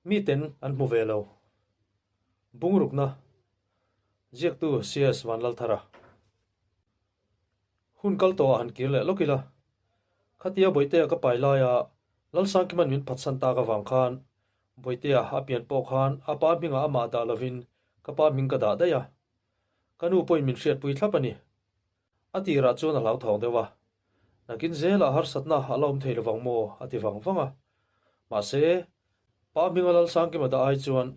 Miten an hmu ve lo. Bungrukna Ziaktu CS Vanlalthara Hun kal tawhah han kir leh lawk ila. Khatia Bawihtea ka pai laia Lalsangkima'n min phatsan tak avang khan Bawihtea a pian pawh khan a pa hmingah amah dah lovin ka pa hming ka dah daih a. Ka nu pawhin min hriatpui thlap a ni. A tirah chuan a hlauthawng deuh a, Nakin zelah harsatna a la awm thei lovang maw? a ti vang vang a. Mahse, Pa hminga Lalsangkima dah ai chuan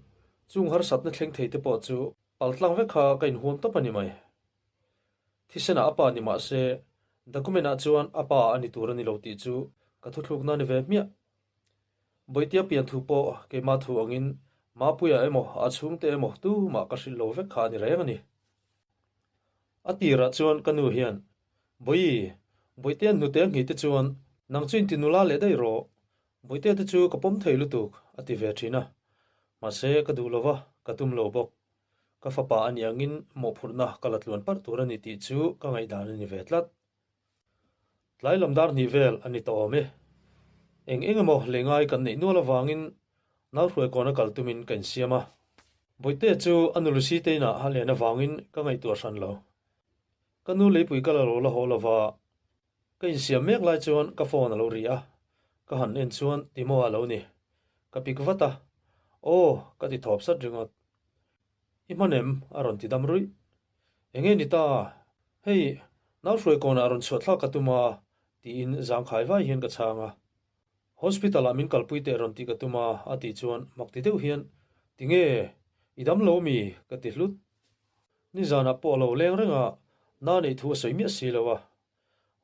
chung harsatna thleng thei te pawh chu paltlang vek kha ka inhuam tawp a ni mai. Thisenah a pa ni mah se, document-ah chuan a pa a ni tur a ni lo tih chu ka thuthlukna a ni ve hmiah. Bawihtia pian thu pawh keimah thu angin Mapuia emaw a chhungte emaw tumah ka hrilh lo vek kha a ni reng a ni. A tirah chuan ka nu hian, Bawi, Bawihtea hnute a nghih te chuan nang chu inti nula leh daih rawh, Bawihtea te chu ka pawm thei lutuk, a ti ve thin a. Mahse, ka duh lo va, ka tum lo bawk. Ka fapa a nih angin mawhphurhna ka la tluan parh tur a ni tih chu ka ngaihdan a ni ve tlat. Tlai lam dar hnih vel a ni tawh awm e. Eng eng emaw lei ngai kan neih nual avangin Nauhruai kawna kal tumin ka insiam a. Bawihte chu a nu Lucy te inah a len avangin ka ngaihtuah hran lo. Ka nu leipui ka la lo la haw lova, ka insiam mek lai chuan ka phone a lo ri a, ka han en chuan Timo a lo ni. Ka pick vat a, Aw ka ti thawp sat ringawt. I hman em? a rawn ti dam ruih. Enge ni ta? Hei, Nauhruai kawnah rawn chhuah thlak ka tum a, tiin zangkhai vai hian ka chhang a. Hospital ah min kalpui teh rawn tih ka tum a, a tih chuan mak ti deuh hian, Tinge? I dam lo mi? ka ti hlut. Nizanah pawh a lo leng reng a, na neih thu a sawi miah si lo a.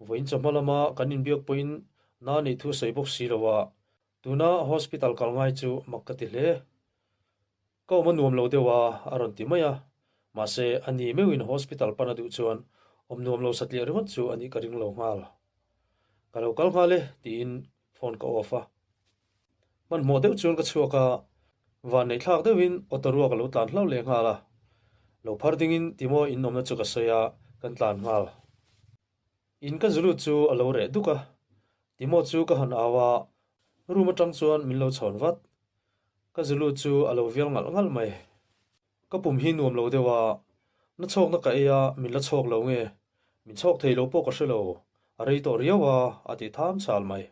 Vawiin chawhma lama kan inbiak pawhin na neih thu a sawi bawk si lo a, tuna hospital kal ngai chu mak ka ti hle. Ka awm a nuam lo deuh a, a rawn ti mai a. Mahse, a ni meuhin hospital pan a duh chuan awm nuam lo satliah ringawt chu a nih ka ring lo nghal. Ka lo kal nghal e, tiin phone ka off a. Hmanhmawh deuh chuan ka chhuak a, van neih thlak deuhin auto ruak a lo tlan hlauh leh nghal a. Lo phar dingin Timo in awmna chu ka sawi a, kan tlan nghal. In ka zu lut chu a lo reh duk a, Timo chu ka han au a, room atang chuan min lo chhawn vat. Ka zu lut chu a lo vial ngalh ngalh mai. Ka pum hi nuam lo deuh a, na chhawkna ka ei a, min la chhawk lo nge? Min chhawk thei lo pawh ka hre lo, a rei tawh riau a, a ti tham chal mai.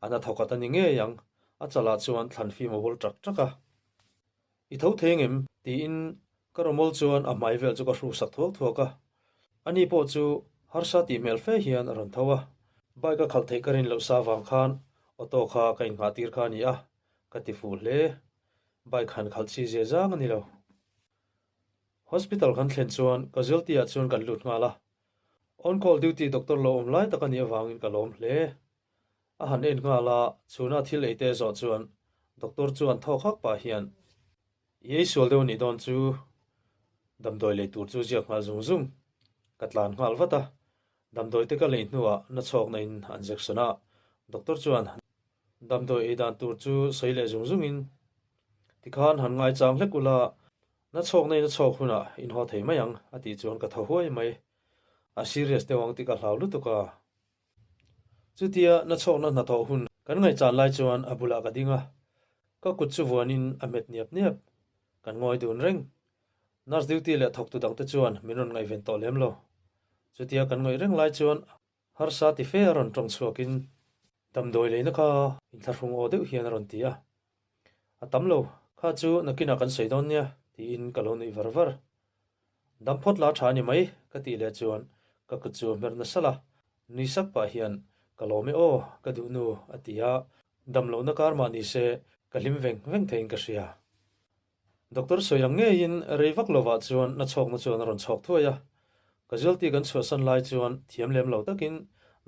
A na thawkhat a ni ngei ang, a chalah chuan thlan fim a bul ṭak ṭak a. I tho thei ngem? tiin ka rawmawl chuan a hmai vel chu ka hrusak thuak thuak a. Ani pawh chu harsa tih hmel fe hian a rawn tho a. Bike a khalh theih ka rin loh sa vang khan auto kha ka innghah tir kha a ni a, ka ti fuh hle. Bike han khalh chi zia zang a ni lo. Hospital kan thlen chuan casualty ah chuan kan lut nghal a. On call duty doctor lo awm lai tak a nih avangin ka lawm hle. A han en nghal a, chhuna thil ei te zawh chuan doctor chuan thawk hak pah hian, I ei sual deuh a nih dawn chu, damdawi lei tur chu ziak nghal zung zung. Ka tlan nghal vat a, damdawi te ka lei hnuah na chhawkna in an injection a, doctor chuan damdawi ei dan tur chu sawi leh zung zungin, Tikhan han ngaichang hlek ula, na chhawkna in a chhawk hunah in haw thei mai ang, a tih chuan ka thaw huai mai. A serious deuh ang tih ka hlau lutuk a. Chutia na chhawkna hnathawh hun kan ngaihchan lai chuan a bulah ka ding a, ka kut chu vuanin a hmet niap niap. Kan ngawi dun reng. Nurse duty leh thawktu dangte chuan min rawn ngaihven tawh lem lo. Chutia kan ngawih reng lai chuan harsa ti fe a rawn tawng chhuakin damdawi leina kha inthlahrung aw deuh hian a rawn ti a. A tam lo, kha chu nakinah kan sawi dawn nia, tiin ka lo nuih var var. Dam phawt la tha a ni mai, ka tih leh chuan ka kut chu a hmer nasa la. Nui sak pah hian, Ka lawm e aw, ka duh nu, a ti a. Dam lohna kar mah ni se, ka hlim veng veng theiin ka hria. Doctor sawi ang ngeiin rei vak lovah chuan na chhawkna chuan a rawn chhawk thuai a. Casualty kan chhuahsan lai chuan thiam lem lo takin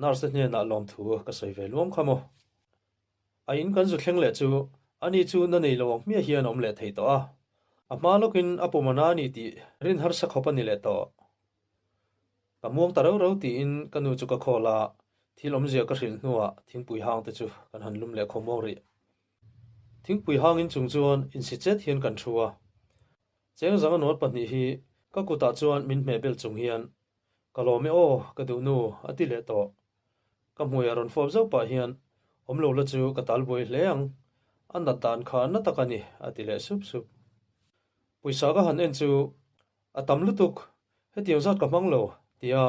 nurse te hnenah lawmthu ka sawi ve luam kha maw. A in kan zu thleng leh chu ani chu na nei lo ang hmiah hian a awm leh thei tawh a. A hma lawkin a pum a na a ni tih rin harsa khawp a ni leh tawh. Ka muang ta rau rau tiin ka nu chu ka call a, thil awmzia ka hrilh hnuah thingpui hang te chu kan han lum leh khawm muang rih. Thingpui hang in chung chuan insi chet hian kan thu a. Cheng zanga nawt pahnih hi ka kutah chuan min hmeh bel chung hian Ka lawm e aw, ka duh nu, a ti leh tawh. Ka hmuiah rawn fawp zauh pah hian awm lo la chu ka tal buai hle ang. A nat dan kha na tak a ni, a ti leh sup sup. Pawisa ka han en chu a tam lutuk, hetiang zat ka hmang lo, tia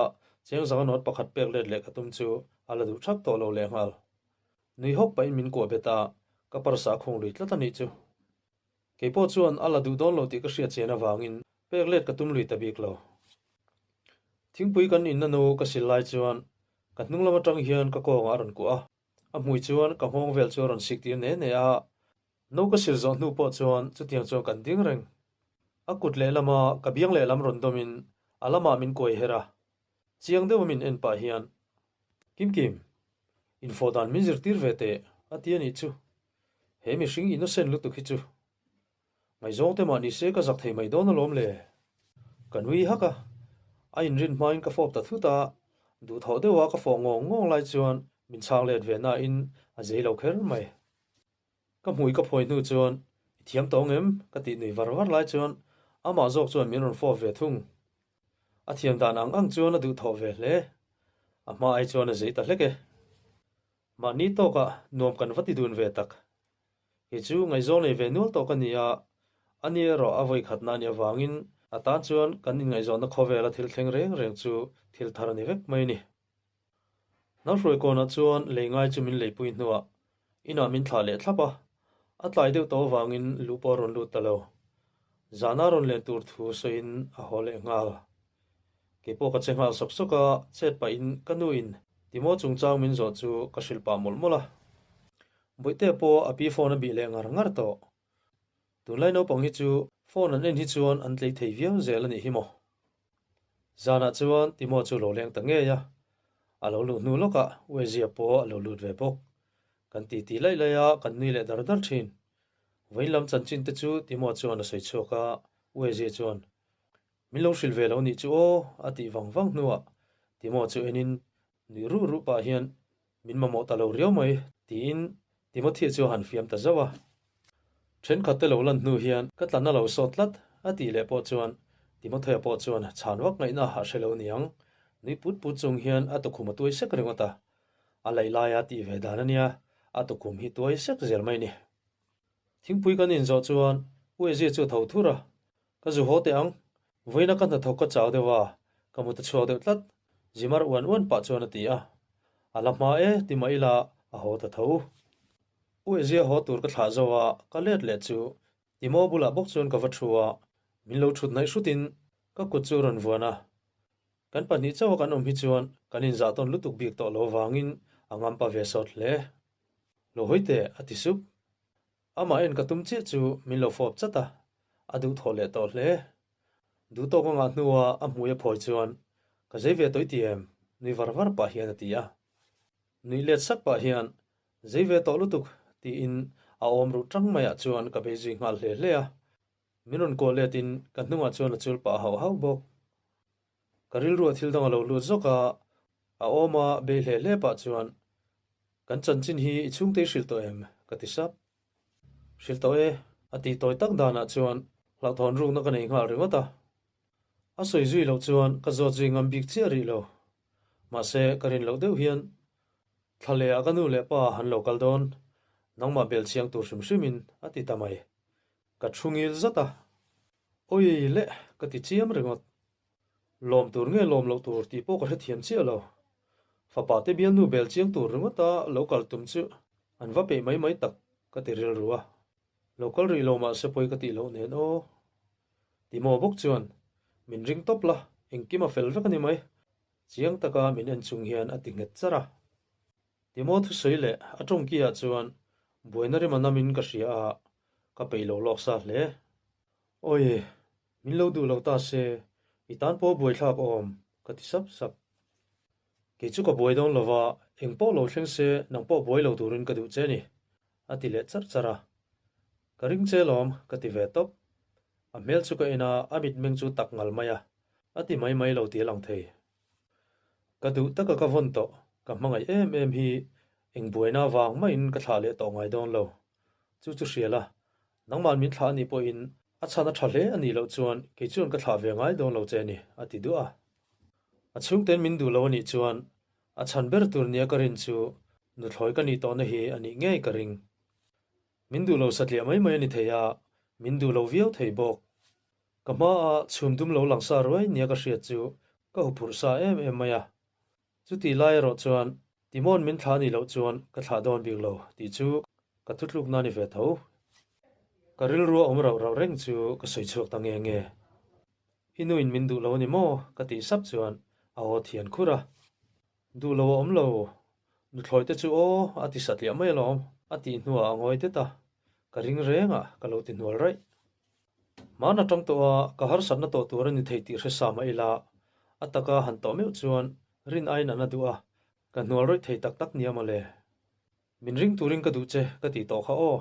chengzanga note pakhat pek let leh ka tum chu a la duh thak tawh lo lehnghal. Nui hawk pahin min kuah bet a, ka parsa a khung lui tlat a nih chu. Kei pawh chuan a la duh dawn lo tih ka hriat chian avangin pek let ka tum lui ta bik lo. Thingpui kan inna nu ka sil lai chuan ka hnung lam atang hian ka kawngah a rawn kuah a, a hmui chuan ka nghawng vel chu a rawn sik tir ne ne a. No ka sil zawh hnu pawh chuan chutiang chuan kan ding reng. A kut lehlama ka biang lehlam rawn dawmin a lamah min kuai her a, Chiang deuh a min en pah hian, Kim Kim, infawh dan min zirtir ve teh, a ti a nih chu. He mihring innocent lutuk hi chu. Ngaihzawng te mah ni se ka zak thei mai dawn alawm le. Ka nui hak a, a inrin hmain ka fawp ta thut a, duhthawh deuha ka fawh ngawng ngawng lai chuan min chhang let ve nain a zei lo kher mai. Ka hmui ka phawi hnu chuan i thiam tawng em? ka tih nui var var lai chuan amah zawk chuan min rawn fawp ve thung. A thiam dan ang ang chuan a duhthawh ve hle. A hma ai chuan a zei ta hlek e. Mahni tawkah nuam kan va ti dun ve tak. Kei chu ngaihzawng nei ve nual tawh ka ni a, ani erawh a vawikhatna a nih avangin a tan chuan kan inngaihzawnna khawvela thil thleng reng reng chu thil thar a ni vek mai a ni. Hnamhruaikawnah chuan lei ngai chu min leipui hnuah inah min thlah leh thlap a, a tlai deuh tawh avangin luh pawh a rawn lut ta lo. Zana rawn len tur thu sawiin a haw leh nghal. Kei pawh ka che nghal sawk sawk a, chet pahin ka nuin Timo chungchang min zawh chu ka hrilh pah mawlh mawlh a. Bawihtea pawh a pi phone a bih leh ngar ngar tawh. Tunlai naupang hi chu phone an en hi chuan an tlei thei viau zel a nih hi maw. Zanah chuan Timo chu lo leng ta ngei a, a lo luh hnu lawkah Uezia pawh a lo lut ve bawk. Kan titi laih laih a, kan nui leh dar dar thin. Vawiin lam chanchin te chu Timo chuan a sawi chhuak a, Uezia chuan, Min lo hrilh ve lo nih chu aw, a tih vang vang hnuah Timo chu enin Nuih ruh ruh pah hian min mamawh ta lo riau mai tiin Timothy chu a han fiam ta zauh a. Thenkhat te lo lan hnu hian ka tlan a lo sawt tlat a tih leh pawh chuan Timothea pawh chuan chhan vak ngaihna a hre lo niang. Nui put put chung hian a tukhum a tuai sek ringawt a. A laih laia tih ve dan a nia, a tukhum hi tuai sek zel mai ni. Thingpui kan inzawh chuan Uezia chu a tho thur a, Ka zu haw teh ang, vawiina ka hnathawk ka chau deuh a, ka mut a chhuak deuh tlat, Zimar uan uan pah chuan a ti a. A la hma e ti mah ila a haw ta tho. U Ezia haw tur ka thlah zo a, ka let leh chu Timo bulah bawk chuan ka va thu a, min lo thut hnaih hrutin ka kut chu a rawn vuan a. Kan pahnih chauha kan awm hi chuan kan inzah tawn lutuk bik tawh lo vangin a ngampa ve sawt hle. Lo hawi teh a ti sup. Amah en ka tum chiah chu min lo fawp chat a, a duhthawh leh tawh hle. Duhtawk a ngah hnua a hmui a phawi chuan, Ka zei ve tawh i ti em? nui var var pah hian a ti a. Nuih let sak pah hian, Zei ve tawh lutuk, tiin a awm ruh tang maiah chuan ka bei zui nghal hle hle a. Min rawn kuah letin ka hnungah chuan a chul pah hauh hauh bawk. Ka rilruah thil dang a lo lut zawk a, a awm a bei hle hle pah chuan, Kan chanchin hi i chhungte i hrilh tawh em? ka ti sap. Hrilh tawh e, a tih tawi tak danah chuan hlauhthawn rukna ka nei nghal ringawt a. A sawi zui loh chuan ka zawt zui ngam bik chiah rih lo. Mahse, ka rin loh deuh hian thla lehah ka nu leh pa han lo kal dawn, nangmah bel chiang tur hrim hrimin a ti ta mai. Ka thu ngil zat a. Awi le, ka ti chiam ringawt. Lawm tur nge lawm loh tur tih pawh ka hrethiam chiah lo. Fapa te bialnu bel chiang tur ringawta lo kal tum chu an va peih mai mai tak ka ti rilru a. Lo kal rih lo mahse pawi ka tih loh nen aw. Timo bawk chuan min ring tawp la, engkim a fel vek a ni mai. Chiang taka min en chung hian a ti nghet char a. Timo thusawi leh a tawngkiah chuan buaina rim a namin ka hria a, ka peih lo lawk sa hle. Awi, min lo duh lo ta se, i tan pawh buaithlak awm, ka ti sap sap. Kei chu ka buai dawn lo va, eng pawh lo thleng se nang pawh buai lo turin ka duh che ni, a ti leh charh charh a. Ka ring che lawm, ka ti ve tawp. A hmel chu ka en a, a mitmeng chu tak ngal mai a, a ti mai mai lo ti a lang thei. Ka duh taka ka vawn tawh, ka hmangaih em em hi eng buaina vang maiin ka thlah leh tawh ngai dawn lo. Chu chu hria la, nangmah min thlah a nih pawhin a chhan a tha hle a nih loh chuan kei chuan ka thlah ve ngai dawn lo che a ni, a ti duah a. A chhungte'n min duh lo a nih chuan a chhan ber tur nia ka rin chu nuthlawi ka nih tawhna hi a nih ngei ka ring. Min duh lo satliah mai mai a ni thei a, min duh lo viau thei bawk. Ka hmaah chhum dum lo lang sa ruai nia ka hriat chu ka huphurh sa em em mai a. Chutih lai erawh chuan Timon min thlah anih loh chuan ka thlah dawn bik lo tih chu ka thutlukna a ni ve tho. Ka rilru a awm rauh rauh reng chu ka sawi chhuak ta nge nge. I nuin min duh lo a ni maw? ka tih sap chuan a aw thian khur a. Duh lo a awm lo, nuthlawi te chu aw a ti satliah mai alawm a tih hnuah a ngawi det a, ka ring reng a ka lo ti hnual raih. Hmaan atang tawh a ka harsatna tawh tur a ni thei tih hre sa mah ila, a taka han tawh meuh chuan rin aiin an a duh a, ka hnual rawih thei tak tak nia mawle. Min ring turin ka duh che ka tih tawh kha aw.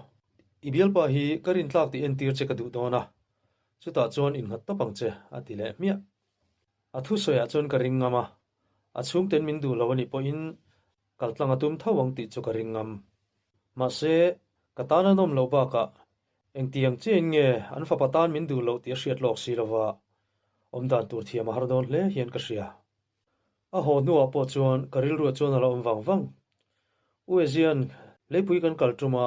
I bialpa hi ka rintlak tih entir che ka duh dawn a, chutah chuan innghat tawp ang che a ti leh hmiah. A thusawiah chuan ka ring ngam a, a chhungten min duh lo a nih pawhin kaltlang a tum tho ang tih chu ka ring ngam. Mahse, ka tan an awm loh bakah engtiang chiahin nge an fapa tan min duh loh tih a hriat lawk si lova, awmdan tur thiam a har dawn hle hian ka hria. A haw hnuah pawh chuan ka rilruah chuan a la awm vang vang. U Ezian, leipui kan kal ṭuma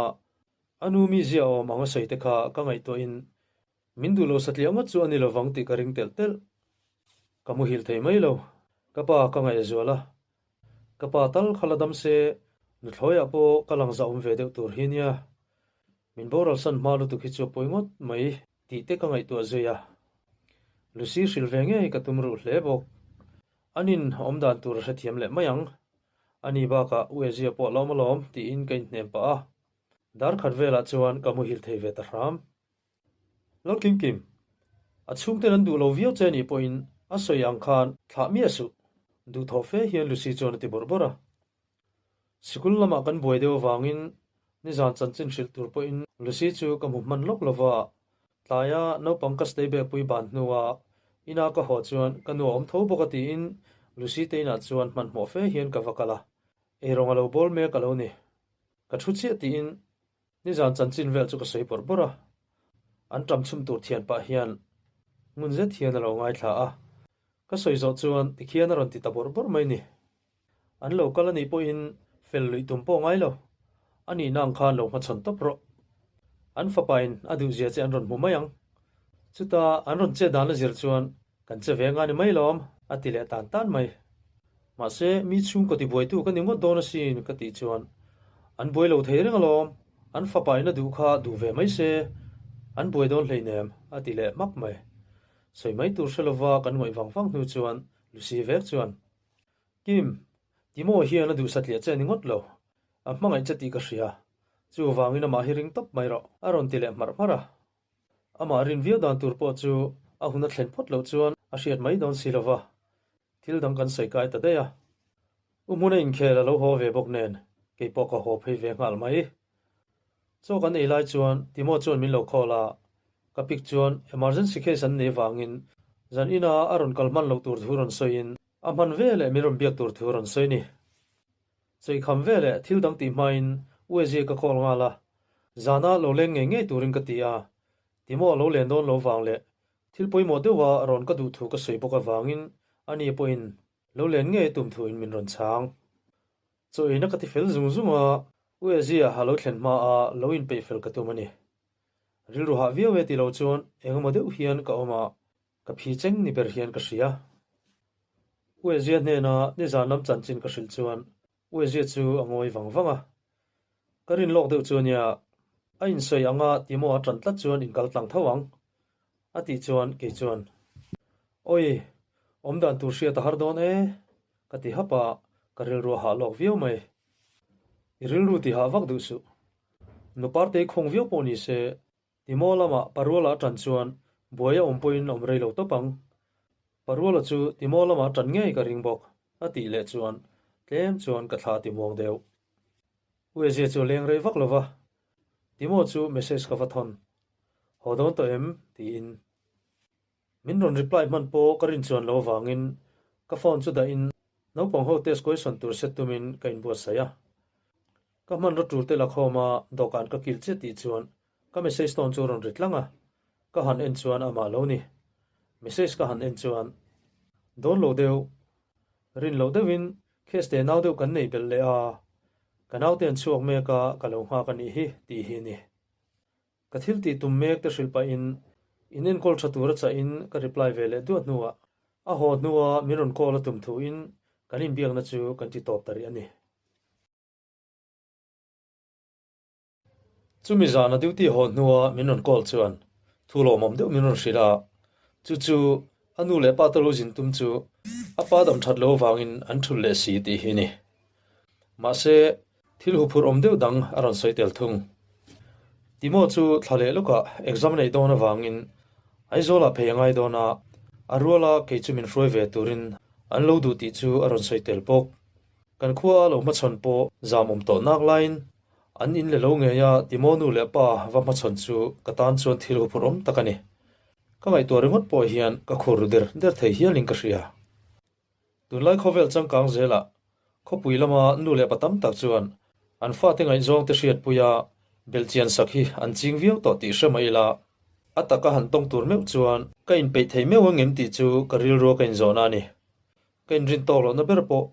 a nu mizia awm ang a sawi te kha ka ngaihtuahin Min duh lo satliah ngawt chu a ni lovang tih ka ring telh telh. Ka muhil thei mai lo. Ka pa ka ngaih a zual a. Ka pa tal kha la dam se, nuthlawiah pawh ka lang zah awm ve deuh tur hi nia. Min boral san hma lutuk hi chu a pawi ngawt mai tih te ka ngaihtuah zui a. Lucy hrilh ve ngei ka tum ruh hle bawk. Anin awm dan tur a hrethiam leh mai ang. Ani bakah U Ezia pawh a lawm alawm tiin ka inhnem pah a. Dar khat velah chuan ka muhil thei ve ta hram. Lo kim kim. A chhungten an duh lo viau che anih pawhin a sawi ang khan thlah miah suh. Duhthawh fe hian Lucy chuan a ti bawrh bawrh a. Sikul lamah kan buai deuh avangin nizan chanchin hrilh tur pawhin Lucy chu ka hmu hman lawk lova, tlaia naupang ka stay bag pui ban hnua ina ka haw chuan ka nu a awm tho bawk a tiin Lucy te inah chuan hmanhmawh fe hian ka va kal a, eirawng a lo bawl mek a lo ni. Ka thu chiah tiin Nizan chanchin vel chu ka sawi bawrh bawrh a, an ṭam chhum tur thian pah hian ngun zet hian a lo ngaithla a, ka sawi zawh chuan tikhian a rawn ti ta bawrh bawrh mai ni. An lo kal anih pawhin fel luih tum pawh ngai lo, a nihna ang khan lo hmachhawn tawp rawh. An fapain a duhzia che an rawn hmu mai ang. Chuta an rawn chet dan a zir chuan Kan che ve nga ni mai lawm, a ti leh tan tan mai. Mahse, mi chhungkaw tibuaitu ka ni ngawt dawn asin ka tih chuan, An buai lo thei reng alawm, an fapa in a duh kha duh ve mai se, an buai dawn hleinem, a ti leh hmak mai. Sawi mai tur hre lova kan ngawih vang vang hnu chuan Lucy vek chuan, Kim, Timo hian a duh satliah che a ni ngawt lo, a hmangaih che tih ka hria, chuvangin amah hi ring tawp mai rawh, a rawn ti leh hmarh hmarh a. Amah rin viau dan tur pawh chu a hun a thlen phawt loh chuan a hriat mai dawn si lova, thil dang kan sawi kai ta daih a. U hmuna inkhel a lo haw ve bawk nen kei pawh ka haw phei ve nghal mai. Chaw kan ei lai chuan Timo chuan min lo call a, ka pick chuan emergency case an nei vangin zan ina a rawn kal hman loh tur thu rawn sawiin a hman veleh min rawn biak tur thu rawn sawi ni. Chawihkham veleh thil dang tih hmain USG ka call nghal a, zana lo leng ngei ngei turin ka ti a, Timo a lo len dawn lo vang leh thil pawimawh deuha rawn ka duh thu ka sawi bawk avangin ani pawhin lo len ngei a tum thuin min rawn chhang. Chaw eina ka ti fel zung zung a, USG a lo thlen hma a lo inpeih fel ka tum a ni. Rilru hah viau e ti lo chuan engemaw deuh hian ka awm a, Ka phi cheng ni ber hian ka hria. Uezia hnena nizan lam chanchin ka hrilh chuan Uezia chu a ngawi vang vang a. Ka rin lawk deuh chu ania, a insawi anga Timo a ṭan tlat chuan inkal tlang tho ang, a tih chuan kei chuan, Awi, awmdan tur hriat a har dawn e, ka ti hap a, ka rilru a hah lawk viau mai. I rilru ti hah vak duh suh. Nuparte i khung viau pawh ni se, Timo lamah Paruala a ṭan chuan buai a awm pawhin a awm rei lo tawp ang. Paruala chu Timo lamah a ṭan ngei ka ring bawk, a tih leh chuan tlem chuan ka thla ti muang deuh. U Ezia chu a leng rei vak lo va, Timo chu message ka va thawn. Haw dawn tawh em? tiin. Min rawn reply hman pawh ka rin chuan lo avangin ka phone chu dahin naupang ho test question tur set tumin ka inbuatsaih a. Ka hmanraw tul te la khawm a dawhkan ka kil chiah tih chuan ka message tawn chu a rawn ri tlang a, ka han en chuan amah lo ni. Message ka han en chuan dawn lo deuh, rin loh deuhin case te nau deuh kan nei belh leh a, ka naute an chhuak mek a ka lo nghak a nih hi tih hi a ni. Ka thil tih tum mek te hrilh pahin in enkawl tha tura chahin ka reply ve leh duah hnuah a haw hnua min rawn call a tum thuin kan inbiakna chu kan ti tawp ta rih a ni. Chumi zana duty haw hnua min rawn call chuan thu lawmawm deuh min rawn hrilh a, chu chu a nu leh pa te lo zin tum chu a pa dam that lo avangin an thul leh si tih hi a ni. Mahse, thil huphurh awm deuh dang a rawn sawi tel thung. Timo chu thla leh lawkah exam neih dawn avangin Aizawlah phei a ngai dawn a, a ruala kei chu min hruai ve turin an lo duh tih chu a rawn sawi tel bawk. Kan khua a lo hmachhawn pawh zam awm tawh nak laiin an in le lo ngei a, Timo nu leh pa va hmachhawn chu ka tan chuan thil huphurh awm tak a ni. Ka ngaihtuah ringawt pawh hian ka khur ru der der thei hialin ka hria. Tunlai khawvel changkang zelah khawpui lama nu leh pa tam tak chuan an fate ngaihzawngte hriatpuia belhchian sak hi an ching viau tawh tih hre mah ila, a taka han tawng tur meuh chuan ka inpeih thei meuh ang em tih chu ka rilrua ka inzawhna a ni. Ka inrin tawk lohna ber pawh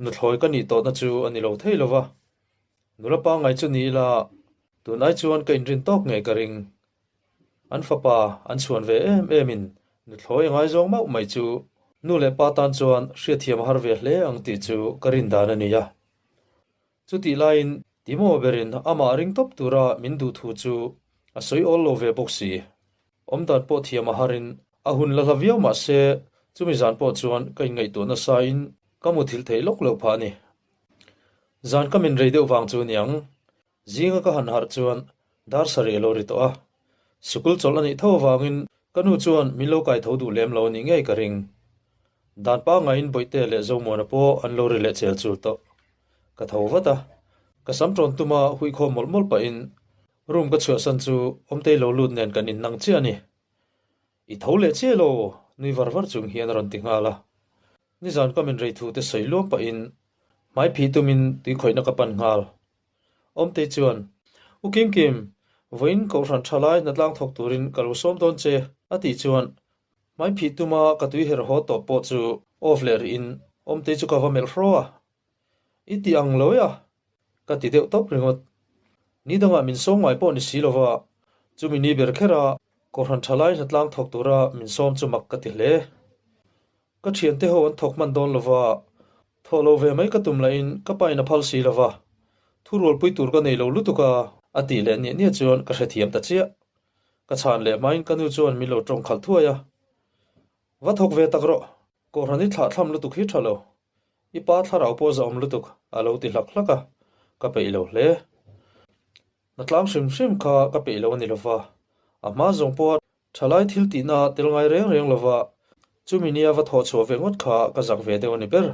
nuthlawi ka nih tawhna chu a ni lo thei lo va, nula pangngai chu ni ila tunlai chuan ka inrin tawk ngei ka ring. An fapa an chhuan ve em emin nuthlawi a ngaizawng mauh mai chu nu leh pa tan chuan hriatthiam a har ve hle ang tih chu ka rin dan a ni a. Chutih laiin Timo berin amah ring tawp tura min duh thu chu a sawi awl lo ve bawk si. Awmdan pawh thiam a harin a hun la hla viau mah se chumi zan pawh chuan ka inngaihtuah nasain ka muthilh theih lawk loh phah a ni. Zan ka min rei deuh vang chu niang Zinga ka han harh chuan dar sarih a lo ri tawh a, sikul chawlh a nih tho avangin ka nu chuan min lo kai tho duh lem lo a nih ngei ka ring. Dan pangaiin Bawihte leh Zomuana pawh an lo ri leh chel chul tawh. Ka tho vat a, ka sam tawn tuma huikhawm mawlh mawlh pahin room ka chhuahsan chu Awmtei lo lut nen kan innang chiah a ni. I tho leh chiah lo, nui var var chung hian a rawn ti nghal a. Nizan ka min rei thu te sawi luam pahin hmai phih tumin tui khawihna ka pan nghal. Awmtei chuan, U Kim Kim, vawiin kohhran tha lai hnatlang thawk turin ka lo sawm dawn che, a tih chuan hmai phih tuma ka tui herh haw tawh pawh chu off leh rihin Awmtei chu ka va melh hraw a. I ti ang lo e a, ka ti deuh tawp ringawt. Ni dangah min sawm ngai pawh ni si lova, chumi ni ber khera kohhran tha lai hnatlang thawk tura min sawm chu mak ka ti hle. Ka thiante ho an thawk hman dawn lova, thawh lo ve mai ka tum lahin ka pain a phal si lova, thu rualpui tur ka nei lo lutuk a, a tih leh niah niah chuan ka hrethiam ta chiah. Ka chhan leh hmain ka nu chuan min lo tawng khalh thuai a, Va thawk ve tak rawh, Kohhran i thlah thlam lutuk hi tha lo, i pa thlarau pawh zahawm lutuk a lo ti hlak hlak a, ka peih lo hle. Hnatlang hrim hrim kha ka peih lo a ni lova, a hma zawng pawha Thalai thil tihna tel ngai reng reng lova chumi nia va thawh chhuah ve ngawt kha ka zak ve deuh a ni ber.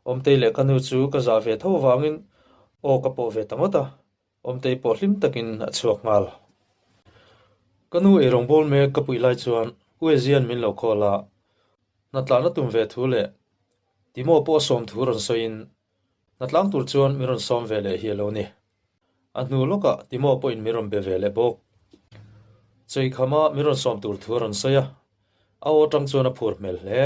Awmtei leh ka nu chu ka zah ve tho avangin aw ka pawh ve ta ngawt a, Awmtei pawh hlim takin a chhuak nghal. Ka nu eirawng bawl mek ka puih lai chuan U Ezian min lo call a, hnatlahna tum ve thu leh Timo pawh a sawm thu rawn sawiin hnatlang tur chuan min rawn sawm ve leh hi a lo ni. A hnu lawkah Timo pawhin min rawn be ve leh bawk. Cheikhama min rawn sawm tur thu a rawn sawi a, a aw atang chuan a phur hmel hle.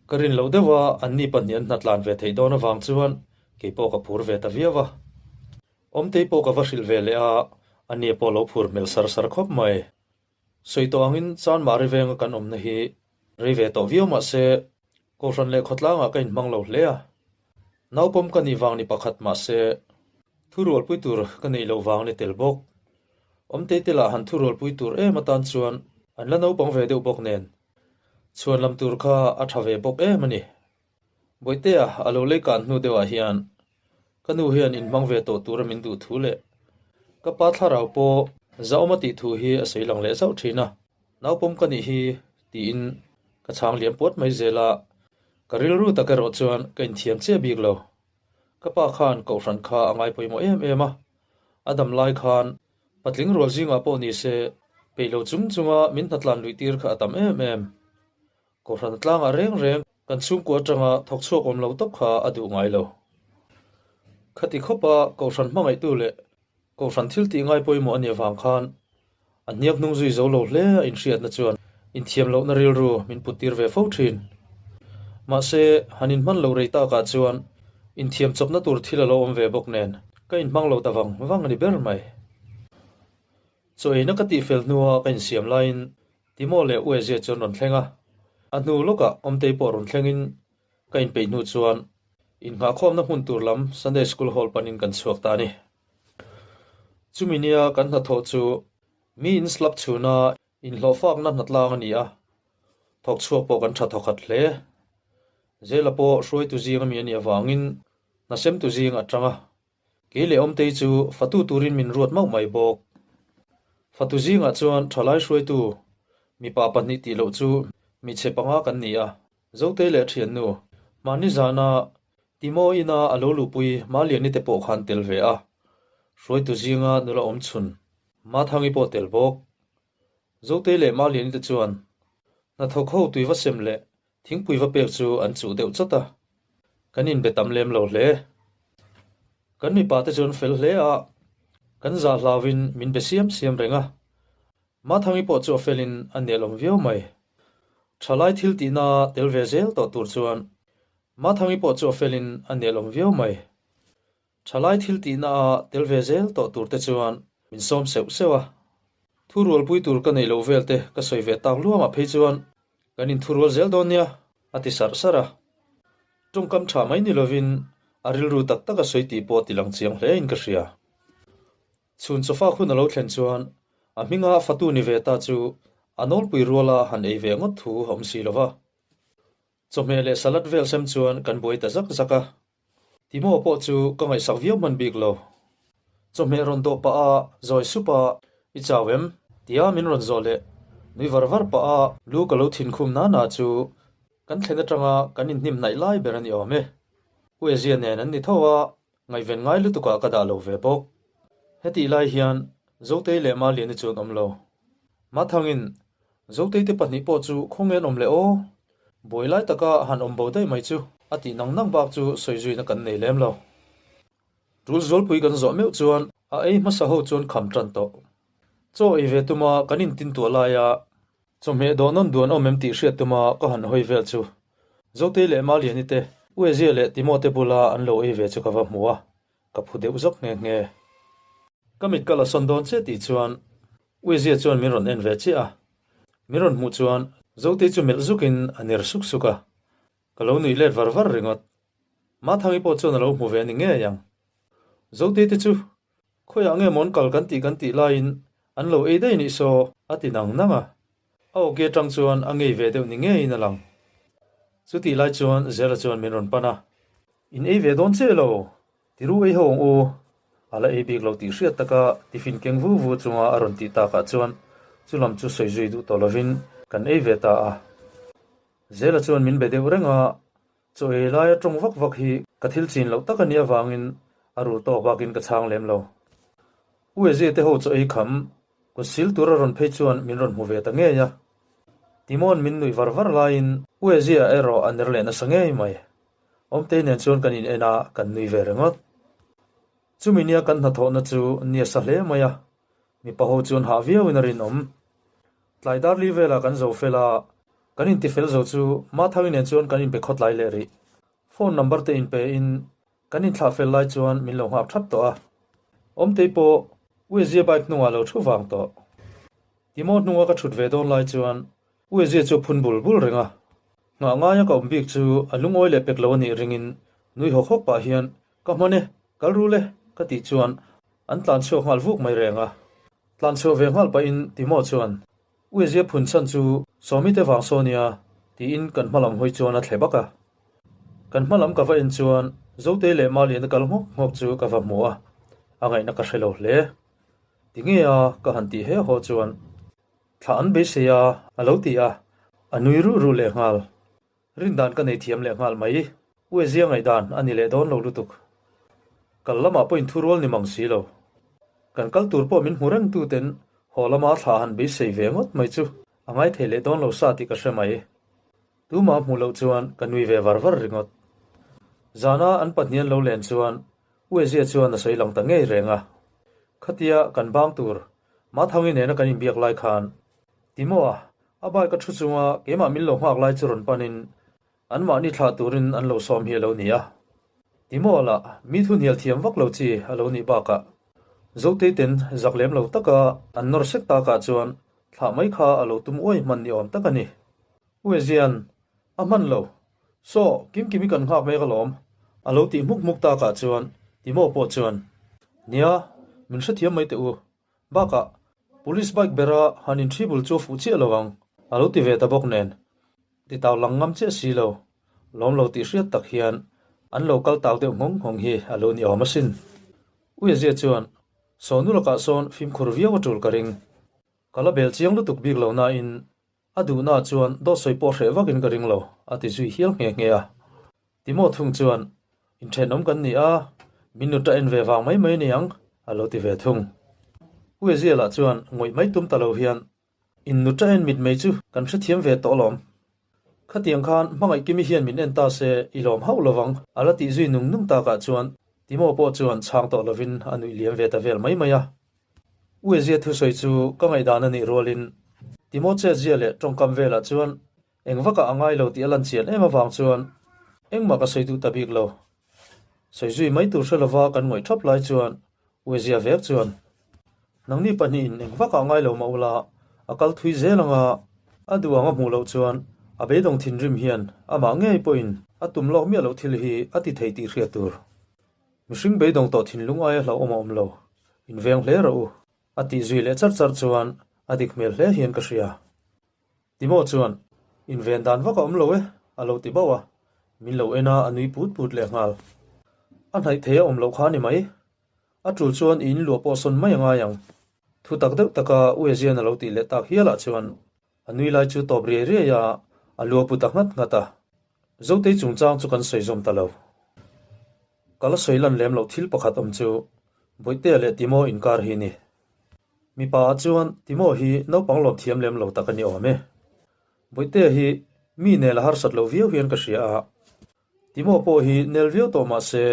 Ka rin loh deuh a, anni pahnih an hnatlan ve theih dawn avang chuan kei pawh ka phur ve ta viau a. Awmtei pawh ka va hrilh ve leh a, ania pawh lo phur hmel sar sar khawp mai. Sawi tawh angin Chanmari venga kan awmna hi rei ve tawh viau mah se, Kohhran leh khawtlangah ka inhmang lo hle a. Naupawm ka nih vang ni pakhat mah se, thurualpui tur ka neih loh vang ni tel bawk. Awmtei te lah han thurualpui tur em atan chuan an la naupang ve deuh bawk nen, chhuan lam tur kha a tha ve bawk em a ni. Bawihtea a lo lei kan hnu deuhah hian ka nu hian inhmang ve tawh tura min duh thu leh ka pa thlarau pawh zahawm a tih thu hi a sawi lang leh zauh thin a, naupawm ka nih hi tiin ka chhang liam puat mai zel a, ka rilru tak erawh chuan ka inthiam chiah bik lo. Ka pa khan kohhran kha a ngai pawimawh em em a, a dam lai khan patling rual zingah pawh ni se peih lo chung chunga min hnatlan luih tir kha a tam em em. Kohhran tlangah reng reng kan chhungkua atanga thawk chhuak awm lo tawp kha a duh ngai lo. Khati khawpa Kohhran hmangaihtu leh Kohhran thil tih ngai pawimawh a nih avang khan a hniak hnung zui zo lo hle a inhriatna chuan inthiam lohna rilru min put tir ve fo thin. Mahse, han inhman lo rei takah chuan inthiam chawpna tur thil a lo awm ve bawk nen ka inhmang lo ta vang vang a ni ber mai. Chaw eina ka tihfel hnua ka insiam laiin Timo leh Uezia chu an rawn thleng a, a hnu lawkah Awmtei pawh rawn thlengin ka inpeih hnu chuan innghahkhawmna hmun tur lam Sunday School Hall panin kan chhuak ta a ni. Chumi nia kan hnathawh chu mi in slap chhuna inhlawhfakna hnatlang a ni a, thawk chhuak pawh kan tha thawkhat hle. Zela pawh hruaitu zing ami a nih avangin hnasemtu zing a tang a, Kei leh Awmtei chu fatu turin min ruat mauh mai bawk. Fatu zingah chuan thalai hruaitu mipa pahnih tih loh chu hmeichhe panga kan ni a, Zotei leh thiannu mahni zana Timo ina a lo luhpui Maliani te pawh khan tel ve a, hruaitu zinga nula awm chhun Mathangi pawh tel bawk. Zotei leh Maliani te chuan hnathawk ho tui va sem leh Thingpui va pek chu an chuh deuh chawt a, kan inbe tam lem lo hle. Kan mipa te chu an fel hle a, kan zah hlauin min be siam siam reng a. Mathangi pawh chu a felin a nelawm viau mai. Thalai thil tihna tel ve zel tawh tur chuan Mathangi pawh chu a felin a nelawm viau mai. Thalai thil tihna a tel ve zel tawh tur te chuan min sawm seuh seuh a. Thurualpui tur ka neih loh vel te ka sawi ve tak luangah phei chuan kan inthurual zel dawn nia, a ti sarh sarh a. Tawngkam tha mai ni lovin a rilru tak tak a sawi tih pawh ti lang chiang hle in ka hria. Chhun chawfak hun a lo thlen chuan a hminga fatu ni ve ta chu a nawlpui ruala han ei ve ngawt thu a awm si lo va. Chawhmeh leh salad vel sem chuan kan buai ta zak zak a. Timo pawh chu ka ngaihsak viau hman bik lo. Chawhmeh rawn dawh pah a, zawi sup a, I chau em? Tia min rawn zawh leh nui var var pah a, lu ka lo thin khum na na chu kan thlen atanga kan inhnim hnaih lai ber a ni awm e. U Ezia nen an ni tho a, ngaihven ngai lutukah ka dah lo ve bawk. Hetih lai hian Zotei leh Maliani chu an awm lo. Mathangin Zotei te pahnih pawh chu khawnge an awm leh aw? Buai lai taka han awm bo daih mai chu a tih nang nang bak chu sawi zuina kan nei lem lo. Tul zualpui kan zawh meuh chuan a ei hmasa ho chuan kham tan tawh. Chaw ei ve tuma kan intin tuah laia chawhmeh dawh nawn duan awm em tih hriat tuma ka han hawi vel chu Zotei leh Maliani te, Uezia leh Timo te bula an lo ei ve chu ka va hmu a, ka phu deuh zawk nghe nghe. Ka mit ka la sawn dawn che tih chuan Uizia chuan min rawn en ve chiah a, min rawn hmuh chuan Zotei chu melh zukin a ner suk suk a, ka lo nuih let var var ringawt. Mathangi pawh chuan a lo hmu ve a ni ngei ang. Zotei te chu khawiah nge mawn kal kan tih kan tih laiin an lo ei daih nih saw a ti nang nang a, a awki atang chuan a ngei ve deuh ni ngeiin a lang. Chutih lai chuan Zela chuan min rawn pan a, In ei ve dawn che lo? Ti ru ei ho ang u, a la ei bik lo tih hriat taka tiffin keng vu vu chunga a rawn tih takah chuan chu lam chu sawi zui duh tawh lovin kan ei ve ta a. Zela chuan min be deuh reng a, chaw ei laia tawng vak vak hi ka thil chin loh tak a nih avangin a rul tawk bakin ka chhang lem lo. U Ezia te ho chaw ei kham kut sil tur a rawn phei chuan min rawn hmu ve ta ngei a. Timon min nuih var var laiin U Ezia erawh a ner leh nasa ngei mai. Awmtei nen chuan kan in en a, kan nui ve ringawt. Chumi nia kan hnathawhna chu nia sa hle mai a, mipa ho chuan hah viauin a rinawm. Tlai dar li velah kan zo fel a, kan intifel zo chu Mathangi nen chuan kan inbe khawtlai leh rih. Phone number te inpe in kan inthlah fel lai chuan min lo nghak thap tawh a. Awmtei pawh Uezia bike hnungah lo thu vang tawh. Timo hnunga ka thut ve dawn lai chuan Uezia chu a phun bul bul reng a. Nghah ngaia ka awm bik chu a lungawi leh pek lo a nih ringin nui hawk hawk pah hian ka hman e, kal rul e ka tih chuan an tlan chhuak nghal vuk mai reng a. Tlan chhuah ve nghal pahin Timo chuan Uezia phun chhan chu Sawmi te vang saw nia tiin kan hma lam hawi chuan a thle bak a. Kan hma lam ka va en chuan Zotei leh Maliana kal nghawk nghawk chu ka va hmu a, a ngaihna ka hre lo hle. Tinge a ka han tih he haw chuan Thla an beisei a, a lo ti a, a nui ruh ruh leh nghal. Rindan ka nei thiam leh nghal mai. Uezia ngaihdan a ni leh dawn lo lutuk. Kal lamah pawh inthurual ni mang si lo. Kan kal tur pawh min hmu reng tuten haw lama thla han beisei ve ngawt mai chu a ngaithei leh dawn lo sa tih ka hre mai. Tumah hmuh loh chuan ka nui ve var var ringawt. Zana an pahnian lo len chuan Uezia chuan a sawi lang ta ngei reng a. Khatia kan bang tur Mathangi nena kan inbiak lai khan Timoa a bike a thu chunga keimah min lo nghak lai chu rawn panin anmahni thlah turin an lo sawm hi a lo ni a. Timoa lah mi thu hnial thiam vak lo chi a lo nih bakah. Zotei ten zak lem lo taka an nawr sek takah chuan thlah mai kha a lo tum uai hman ni awm tak a ni. Uezian, A hman lo. Saw, Kimkimi kan nghak mek alawm. A lo tih hmuk hmuk takah chuan Timo pawh chuan, Nia, min hrethiam mai teh u. Bakah, Police bike bera han inṭhi bul chu a fuh chiah lo ang, a lo ti ve ta bawk nen. Ti tau lang ngam chiah si lo, lawm lo tih hriat tak hian an lo kal tau deuh nghawng nghawng hi a lo ni awm asin. Uiazia chuan, Sawnu lakah sawn fimkhur viau a tul ka ring. Ka la bel chiang lutuk bik lo nain a duhna chuan dawt sawi pawh hreh vakin ka ring lo, a ti zui hial nghe nghe a. Timo thung chuan, Inthenawm kan ni a, min nuta en ve vang mai mai niang, a lo ti ve thung. Uiazia lah chuan ngawih mai tum ta lo hian, In nuta en mit mai chu kan hrethiam ve tawh alawm. Khatiang khan hmangaih Kimi hian min en ta se i lawm hauh lovang a la tih zui nung nung takah chuan Timo pawh chuan chhang tawh lovin a nuih liam ve ta vel mai mai a. Uezia thusawi chu ka ngaihdan a nih rualin Timo chetzia leh tawngkam velah chuan eng vakah a ngai lo tih a lan chian em avang chuan engmah ka sawi duh ta bik lo. Sawi zui mai tur hre lova kan ngawih thap lai chuan Uezia vek chuan, Nangni pahnihin eng vakah ngai lo mah ula, a kal thui zel anga a duh ang a hmuh loh chuan a beidawng thinrim hian amah ngei pawhin a tum lawk miah loh thil hi a ti thei tih hriat tur. Mihring beidawng tawh thinlung aia hlauhawm a awm lo, inveng hle rawh u, a tih zui leh char char chuan a dik hmel hle hian ka hria. Timo chuan, Inven dan vak a awm lo e, a lo ti bauh a, min lo en a, a nui put put leh nghal. A hnaih thei a awm loh kha a ni mai. A tul chuan i inluah pawh sawn mai a ngai ang. Thu tak deuh taka Uezian a lo tih leh tak hialah chuan a nui lai chu tawp riai riai a, a lua put a nghat nghat a. Zotei chungchang chu kan sawi zawm ta lo. Ka la sawi lan lem loh thil pakhat awm chu Bawihtea leh Timo inkar hi ni. Mipa ah chuan Timo hi naupang lawm thiam lem lo tak a ni awm e. Bawihtea hi mi nel a harsat lo viau hian ka hria a. Timo pawh hi nel viau tawh mah se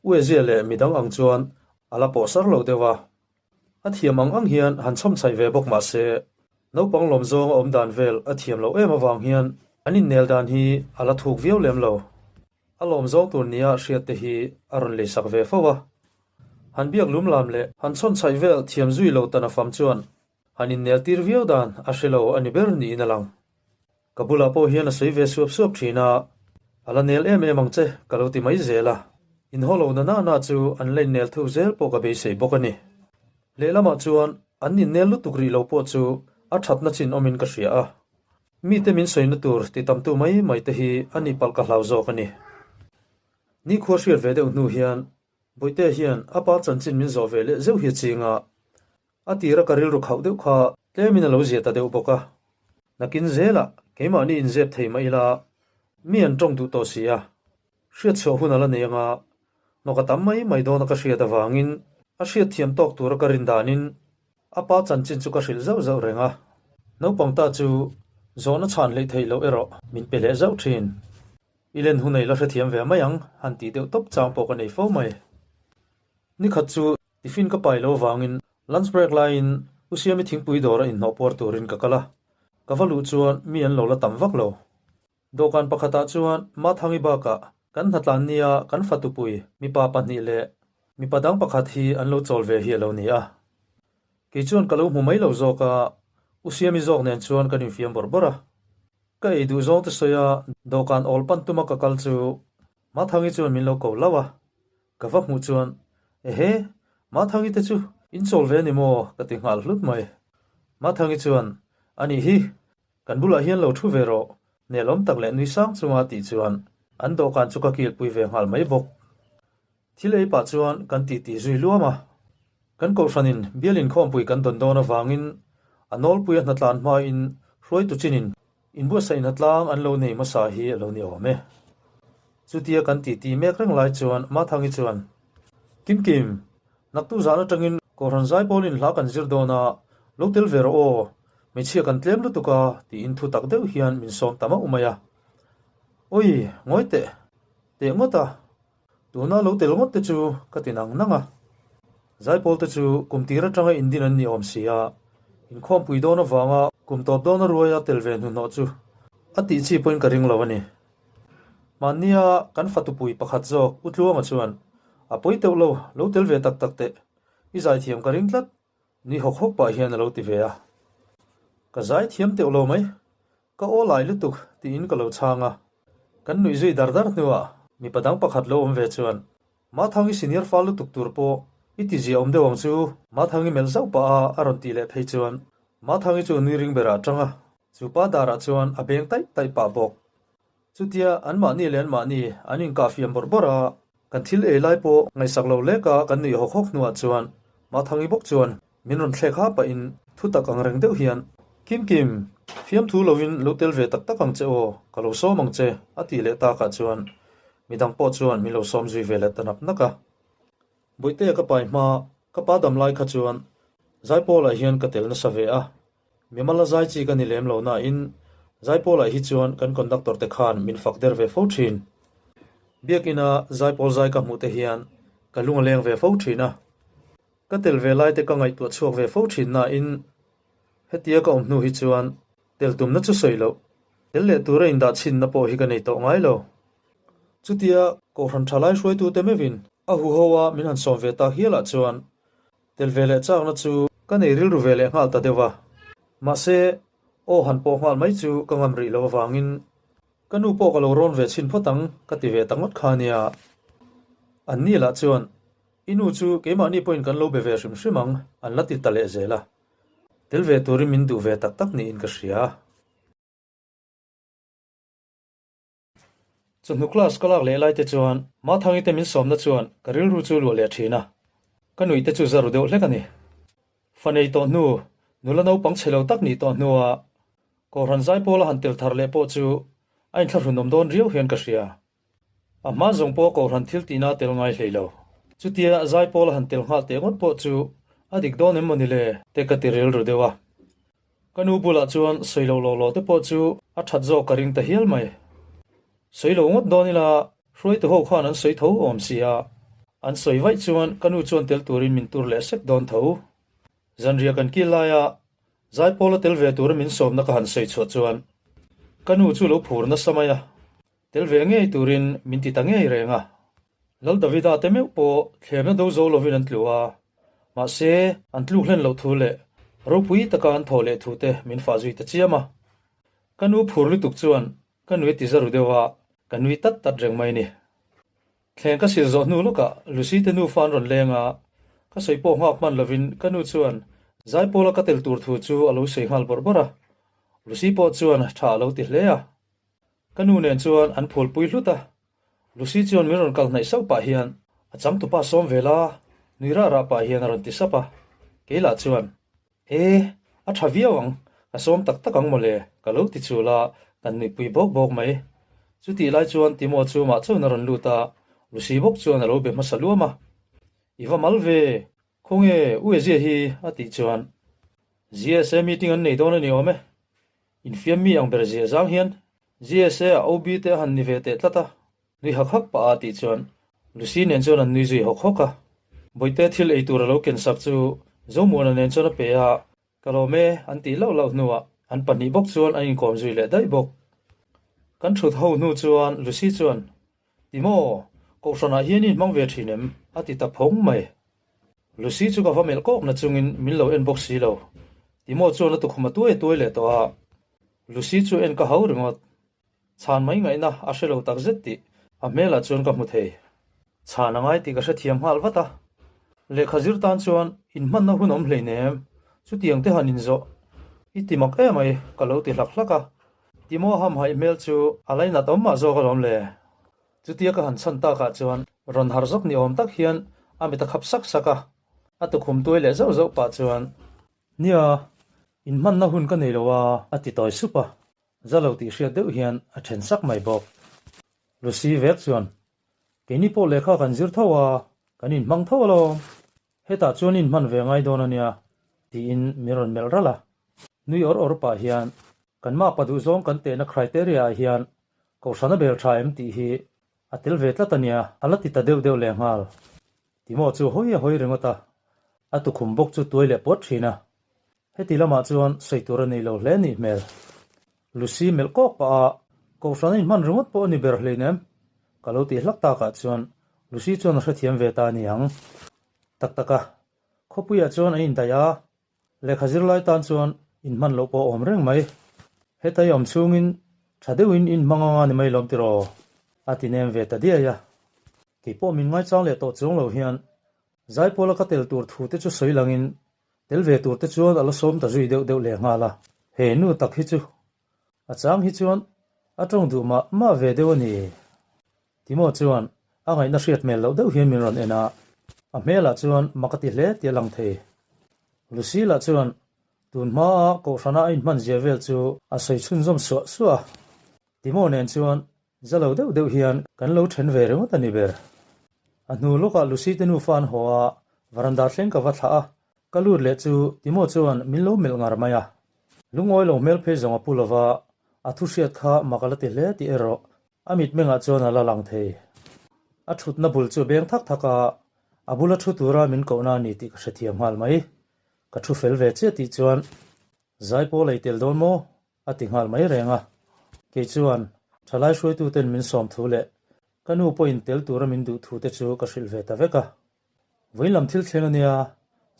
Uezia leh midang ang chuan a la pawh sar lo deuh a. A thiam ang ang hian han chhawm chhaih ve bawk mah se naupang lawm zawng a awm dan vel a thiam loh em avang hian an innel dan hi a la thuk viau lem lo. A lawm zawng tur nia hriat te hi a rawn leisak ve fo a. Han biak lum lam leh han chhawn chhaih vel thiam zui lo tan a fam chuan han innel tir viau dan a hre lo a ni ber niin a lang. Ka bulah pawh hian a sawi ve suap suap thin a, a la nel em em ang che ka lo ti mai zel a. Inhaw lo na na na chu an la innel thuk zel pawh ka beisei bawk a ni. Lehlamah chuan an innel lutuk rih lo pawh chu a thatna chin awmin ka hria a. Mite min sawina tur ti tamtu mai mai te hi a nih palh ka hlau zawk a ni. Nikhua hriat ve deuh hnu hian Bawihtea hian a pa chanchin min zawh ve leh zeuh hi a ching a, a tira ka rilru khauh deuh kha tlemin a lo zia ta deuh bawk a. Nakin zelah keimahni inzep thei mah ila mi an tawng duh tawh si a, hriatchhuah hun a la nei anga hnawk a tam mai mai dawna ka hriat avangin a hriatthiam tawk tura ka rin danin A pa chanchin chu ka hrilh zauh zauh reng a, naupang ta chu zawhna chhan hleih theih loh erawh min pe leh zauh thin. I len hunei la hrethiam ve mai ang han tih deuh tawp chang pawh ka nei fo mai. Nikhat chu tiffin ka pai lo vangin lunch break laiin U Siami thingpui dawra inhnawh puar turin ka kal a, ka va luh chuan mi an lo la tam vak lo. Dawhkan pakhatah chuan Mathangi bakah kan hnatlan nia kan fatupui mipa pahnih leh mipa dang pakhat hi an lo chawl ve hi a lo ni a. Kei chuan ka lo hmu mai lo zawk a, U Siami zawk nen chuan kan infiam bawrh bawrh a. Ka ei duh zawng te sawi a, dawhkan awl pan tuma ka kal chu Mathangi chuan min lo ko hlauh a. Ka va hmuh chuan, Ehe, Mathangi te chu in chawl ve a ni maw? ka ti nghal hlut mai. Mathangi chuan, Anih hi, Kan bulah hian lo thu ve rawh, nelawm tak leh nui sang chunga tih chuan an dawhkan chu ka kilpui ve nghal mai bawk. Thil ei pah chuan kan titi zui luam a. Kan kohhranin bial inkhawmpui kan dawn dawn avangin a nawlpuia hnatlan hmain hruaitu chinin inbuatsaih hnatlang an lo nei hmasa hi a lo ni awm e. Chutia kan titi mek reng lai chuan Mathangi chuan, Kimkim, Naktu zan atangin Kohhran Zaipawlin hla kan zir dawn a, lo tel ve rawh aw, hmeichhia kan tlem lutuk a tiin thu tak deuh hian min sawm ta mauh mai a. Awi, ngawi teh, teh ngawt a, tuna lo tel ngawt te chu ka ti nang nang a. Zaipawl te chu kum tir atanga indin an ni awm si a, inkhawmpui dawn avanga kum tawp dawna ruaia tel ve hnuhnawh chu a tih chi pawhin ka ring lo a ni. Mahnia kan fatupui pakhat zawk U Tluanga chuan, A pawi teuh lo, lo tel ve tak tak teh. I zaithiam ka ring tlat, nui hawk hawk pah hian a lo ti ve a. Ka zaithiam teuh lo mai, ka aw lai lutuk tiin ka lo chhang a. Kan nuih zui dar dar hnuah mipa dang pakhat lo awm ve chuan, Mathangi senior fal lutuk tur pawh i ti zia awm deuh ang chu Mathangi melh zauh pah a a rawn tih leh phei chuan Mathangi chu nui ring berah a tang a, chu pa darah chuan a beng taih taih pah bawk. Chutia anmahni leh anmahni an inkah fiam bawrh bawrh a, kan thil ei lai pawh ngaihsak lo lek a kan nuih hawk hawk hnuah chuan Mathangi bawk chuan min rawn thlek ha pahin thu tak ang reng deuh hian, Kim Kim, fiamthu lovin lo tel ve tak tak ang che aw, ka lo sawm ang che, a tih leh takah chuan midang pawh chuan min lo sawm zui ve leh ta nak nak a. Bawihtea ka pai hma, ka pa dam lai kha chuan Zaipawlah hian ka tel nasa ve a, Mimala zai chi ka ni lem lo nain Zaipawlah hi chuan kan conductor te khan min fak der ve fo thin. Biakina Zaipawl zai ka hmuh te hian ka lung a leng ve fo thin a. Ka tel ve lai te ka ngaihtuah chhuak ve fo thin nain hetia ka awm hnu hi chuan tel tumna chu sawi loh, tel leh tura indah chhinna pawh hi ka nei tawh ngai lo. Chutia Kohhran thalai hruaitute meuhin a huho a min han sawm ve tak hialah chuan Tel ve leh chakna chu ka nei rilru ve leh nghal ta deuh a, mahse aw han pawh nghal mai chu ka ngam rih lo avangin ka nu pawh ka lo rawn ve chhin phawt ang ka ti ve ta ngawt kha nia. An ni lah chuan i nu chu keimahni pawhin kan lo be ve hrim hrim ang an la ti ta leh zel a, tel ve turin min duh ve tak tak niin ka hria. Chawhnu class ka lak leh lai te chuan Mathangi te min sawmna chuan ka rilru chu luah leh thin a, ka nuih te chu za ru deuh hlek a ni. Fa nei tawh hnu, nula naupang chhe lo tak nih tawh hnua Kohhran Zaipawla han tel thar leh pawh chu a inthlahrunawm dawn riau hian ka hria. A hma zawng pawh Kohhran thil tihna tel ngai hlei lo. Chutia Zaipawla han tel nghal teh ngawt pawh chu a dik dawn em maw ni le? Te ka ti rilru deuh a. Ka nu bulah chuan sawi lo law law te pawh chu a that zawk ka ring ta hial mai. Sawi lo ngawt dawn ila hruaitu ho khan an sawi tho awm si a, an sawi vaih chuan ka nu chuan tel turin min tur leh sek dawn tho. Zanriah kan kil laia Zaipawla tel ve tura min sawmna ka han sawi chhuah chuan ka nu chu lo phur nasa mai a, Tel ve ngei turin min ti ta ngei reng a. Lal Davida te meuh pawh thlemna do zo lovin an tlu a, mahse an tluk hlen loh thu leh ropui taka an thawh leh thu te min fah zui ta chiam a. Ka nu phur lutuk chuan ka nui ti za ru deuh a, ka nui tat tat reng mai ni. Thleng ka sil zawh hnu lawkah Lucy te nufa an rawn leng a, ka sawi pawh nghak hman lovin ka nu chuan Zaipawla ka tel tur thu chu a lo sawi nghal bawrh bawrh a. Lucy pawh chuan tha a lo ti hle a. Ka nu nen chuan an phulpui hlut a, Lucy chuan min rawn kal hnaih sauh pah hian a changtupa sawm ve la, nui rah rah pah hian a rawn ti sap a, kei lah chuan, E, a tha viau ang, ka sawm tak tak ang mawle, ka lo ti chul a, kan nuihpui bawk bawk mai. Chutih lai chuan Timo chu mah chuan a rawn lut a, Lucy bawk chuan a lo be hmasa luam a, I va mal ve, khawnge U Ezia hi? a tih chuan, GSA meeting an nei dawn a ni awm e, Infiam mi ang ber zia zang hian GSA a OB te a han ni ve teh tlat a, nui hak hak pah a tih chuan Lucy nen chuan an nui zui hawk hawk a. Bawihte thil ei tur a lo ken sak chu Zomuana nen chuan a pe a, ka lawm e an tih lauh lauh hnuah an pahnih bawk chuan an inkawm zui leh daih bawk. Kan thut ho hnu chuan Lucy chuan, Ti maw, Kohhranah hian i inhmang ve thin em? a ti ta phawng mai. Lucy chu ka va melh kawk na chungin min lo en bawk si lo. Timo chuan a tukhum a tuai tuai leh tawh a. Lucy chu en ka hau ringawt. Chhan mai ngaihna a hre lo tak zet tih a hmelah chuan ka hmu thei. Chhan a ngai tih ka hrethiam nghal vat a. Lehkha zir tan chuan inhmanna hun awm hleinem, chutiang te han inzawh i ti mak emai ka lo ti hlak hlak a. Timo hamhaih hmel chu a lainat awm mah zawk alawm le. Chutia ka han chhan takah chuan rawn harh zawk ni awm tak hian a mit a khap sak sak a, a tukhum tuai leh zauh zauh pah chuan, Nia, inhmanna hun ka nei lo a, a ti tawi sup a, za lo tih hriat deuh hian a then sak mai bawk. Lucy vek chuan, Keini pawh lehkha kan zir tho a, kan inhmang tho alawm, hetah chuan inhman ve ngai dawn a nia, tiin min rawn melh ralh a. Nui awr awr pah hian, Kan mapa duhzawng kan tehna criteria ah hian Kohhran a bel tha em tih hi a tel ve tlat a nia, a la ti ta deuh deuh leh nghal. Timo chu hawi a hawi ringawt a, a tukhum bawk chu tuai leh pawt thin a. Heti lamah chuan sawi tur a nei lo hle nih hmel. Lucy melh kawk pah a, Kohhran a inhman ringawt pawh a ni ber hleinem, ka lo tih hlak takah chuan Lucy chuan a hrethiam ve ta a ni ang. Tak tak a. Khawpuiah chuan a indaih a, lehkha zirlai tan chuan inhman loh pawh a awm reng mai. Heta i awm chhungin tha deuhin in hmang anga ni mai lawm tiraw? A ti nem ve ta diai a. Kei pawh min ngaichang leh tawh chuang lo hian Zaipawla ka tel tur thu te chu sawi langin tel ve tur te chuan a la sawm ta zui deuh deuh leh nghal a. He nu tak hi chu a chang hi chuan a tawng duh mah mah ve deuh a ni. Timo chuan a ngaihna hriat hmel loh deuh hian min rawn en a, a hmelah chuan mak a ti hle tih a lang thei. Lucille chuan tun hmaa kohhrana a inhman zia vel chu a sawi chhunzawm suah suah a. Timo nen chuan za lo deuh deuh hian kan lo then ve ringawt a ni ber. A hnu lawkah Lucy te nufa an haw a, varanda thleng ka va thlah a, ka lut leh chu Timo chuan min lo melh ngar mai a. Lungawi lo hmel phei zawng a pu lova, a thu hriat kha mak a la ti hle tih erawh a mitmengah chuan a la lang thei. A thutna bul chu a beng thak thak a, a bula thu tura min kohna a ni tih ka hrethiam nghal mai. Ka thu fel ve chiah tih chuan Zaipawl ei tel dawn maw? a ti nghal mai reng a. Kei chuan thalai hruaituten min sawm thu leh ka nu pawhin tel tura min duh thu te chu ka hrilh ve ta vek a. Vawiin lam thil thleng a nia,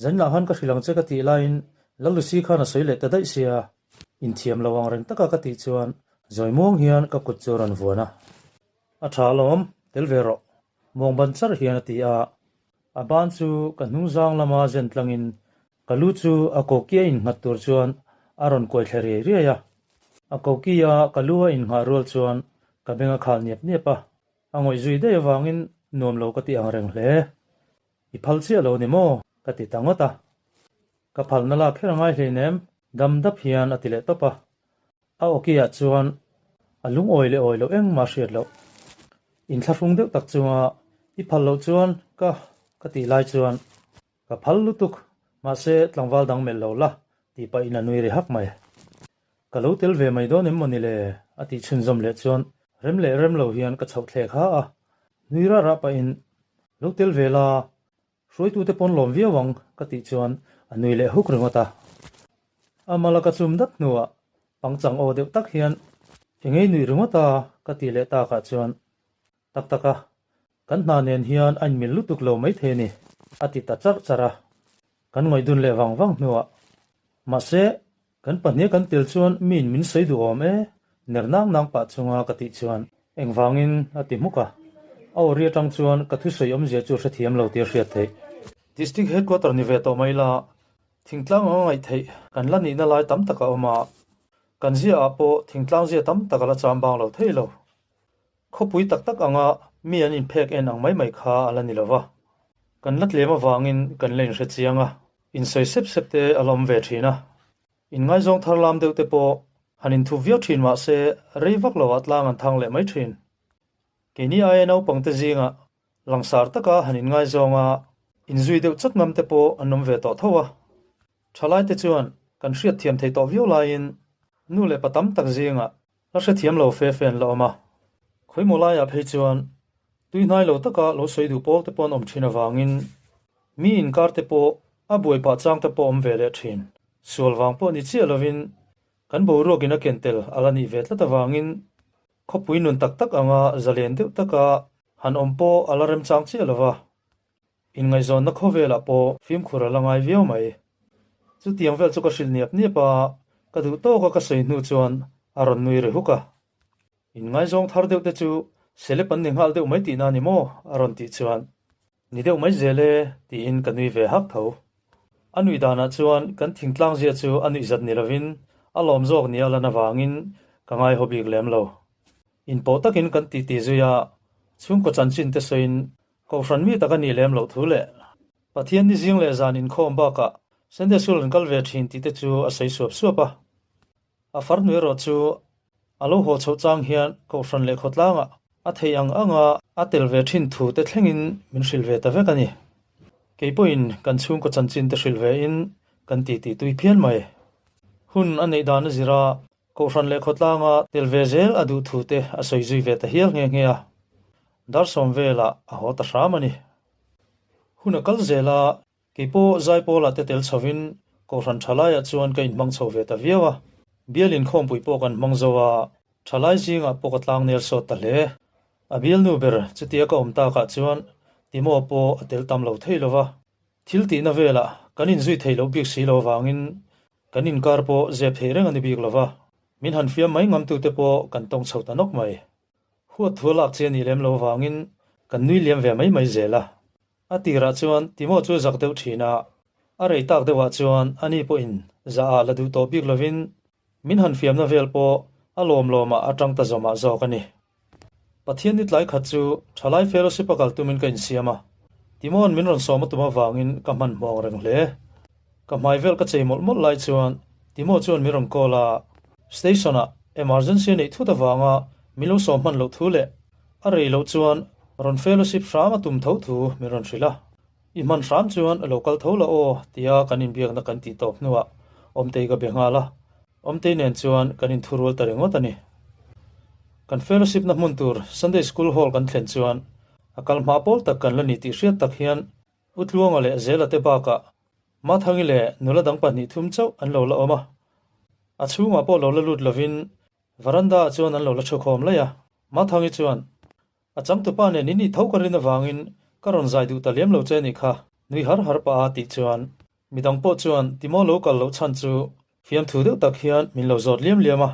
zaninah khan ka hrilh ang che ka tih laiin Lalusi khan a sawi leh ta daih sia, inthiam lo ang reng taka ka tih chuan zawi muang hian ka kut chu a rawn vuan a. A tha alawm, tel ve rawh, muang ban charh hian a ti a. A ban chu ka hnungzang lama zen tlangin Ka lu chu a kokia innghat tur chuan a rawn kuai thla riai riai a. A kokia ka lu a innghah rual chuan ka beng a khal niap niap a, a ngawih zui daih avangin nuam lo ka ti ang reng hle. I phal chiah lo ni maw? ka ti ta ngawt a. Ka phalna lak kher a ngai hleinem, dam dap hian a ti leh tawp a. A awkiah chuan a lungawi leh awi loh engmah hriat loh. Inthlahrung deuh tak chunga i phal loh chuan ka ka tih lai chuan Ka phal lutuk, mahse tlangval dang melh lo la, tih pahin a nui ri hak mai. Ka lo tel ve mai dawn em maw ni le? a tih chhunzawm leh chuan rem leh rem lo hian ka chhoh thlek ha a. Nui rah rah pahin, Lo tel ve la, hruaitute pawn lawm viau ang, ka tih chuan a nui leh huk ringawt a. A mala ka chum dat hnuah pangchang aw deuh tak hian, Engei nuih ringawt a, ka tih leh takah chuan Tak tak a, kan hna nen hian a inmil lutuk lo maithei a ni, a ti ta charh charh a. Kan ngawih dun leh vang vang hnuah, Mahse, kan pahnih kan tel chuan miin min sawi duh awm e, ner nang nang pah chunga ka tih chuan engvangin a ti hmuk a. A awri atang chuan ka thusawi awmzia chu hrethiam lo tih a hriat theih. District Headquarter ni ve tawh mai la, thingtlang anga ngaih theih kan la nihna lai tam tak a awm a, kan ziaah pawh thingtlang zia tam tak a la cham bang lo thei lo. Khawpui tak tak anga mi an inphek en ang mai mai kha a la ni lo va. Kan la tlem avangin kan la inhre chiang a, insawi sep sep te a la awm ve thin a. Inngaizawng thar lam deuh te pawh han inthup viau thin mah se rei vak lovah tlang an thang leh mai thin. Keini aia naupangte zingah langsar taka han inngaizawng a, inzui deuh chawt ngam te pawh an awm ve tawh tho a. Thalaite chuan kan hriatthiam thei tawh viau laiin nu leh pa tam tak zingah La hrethiam lo fe fe an la awm a, khawimaw laiah phei chuan tui hnai lo taka lo sawi duh pawl te pawh an awm thin avangin mi inkar te pawh a buai pah chang te pawh awm ve leh thin. Sual vang pawh ni chiah lovin kan boruakin a ken tel a la nih ve tlat avangin khawpui nun tak tak anga zalen deuh taka han awm pawh a la remchang chiah lova. Inngaihzawnna khawvelah pawh fimkhur a la ngai viau mai. Chutiang vel chu ka hrilh niap niap a, ka duh tawka ka sawi hnu chuan a rawn nui ri huk a. Inngaizawng thar deuh te chu celeb an ni nghal deuh mai tihna a ni maw? a rawn tih chuan, Ni deuh mai zel e, tiin ka nui ve hak tho. A nuih danah chuan kan thingtlang zia chu a nuihzat ni lovin a lawm zawk nia lan avangin ka ngaihaw bik lem lo. Inpawh takin kan titi zui a, chhungkaw chanchin te sawiin Kohhran mi tak a nih lem loh thu leh Pathian ni zing leh zan inkhawm bakah Sunday School an kal ve thin tih te chu a sawi suap suap a. A farnu erawh chu a lo haw chhoh chang hian Kohhran leh khawtlangah a theih ang anga a tel ve thin thu te thlengin min hrilh ve ta vek a ni. Kei pawhin kan chhungkaw chanchin te hrilh ve in kan titi tui phian mai. Hun a neih dan a zir a, Kohhran leh khawtlanga tel ve zel a duh thu te a sawi zui ve ta hial nghe nghe a, dar sawm velah a haw ta hram a ni. Hun a kal zel a, kei pawh Zaipawlah te tel chhovin Kohhran thalaiah chuan ka inhmang chho ve ta viau a, bial inkhawmpui pawh kan hmang zo a, thalai zingah pawh ka tlang nel sawt ta hle. A bialnu ber chutia ka awm takah chuan Timo pawh a tel tam lo thei lo va. Thil tihna velah kan inzui thei loh bik si lo vangin kan inkar pawh zep thei reng a ni bik lo va, min han fiam mai ngamtute pawh kan tawng chho ta nawk mai. Huat thu a lak chi a nih lem lo vangin kan nui liam ve mai mai zel a. A tirah chuan Timo chu zak deuh thin a, a rei tak deuhah chuan ani pawhin zah ah la duh tawh bik lovin min han fiamna vel pawh a lawm lawmah a tang ta zawmah zawk a ni. Pathian ni tlai khat chu thalai fellowship a kal tumin ka insiam a, Timo'n min rawn sawm a tum avangin ka hmanhmawng reng hle. Ka hmai vel ka chei mawlh mawlh lai chuan Timo chuan min rawn call a, station-ah emergency a neih thut avanga min lo sawm hman loh thu leh a rei loh chuan rawn fellowship hram a tum tho thu min rawn hrilh a. I hman hram chuan lo kal tho la aw tia kan inbiakna kan tih tawp hnuah Awmtei ka be nghal a, Awmtei nen chuan kan inthurual ta ringawt a ni. Kan fellowship na hmun tur Sunday School Hall kan thlen chuan a kal hma pawl tak kan la ni tih hriat tak hian U Tluanga leh Zela te bakah Mathangi leh nula dang 2 3 chauh an lo la awm a. A chhungah pawh lo la lut lovin veranda ah chuan an lo la thukhawm laih a. Mathangi chuan, A changtupa nen in nih tho ka rin avangin ka rawn zai duh ta lem lo che nih kha, nui har har pah a tih chuan midang pawh chuan Timo lo kal loh chhan chu fiamthu deuh tak hian min lo zawt liam liam a.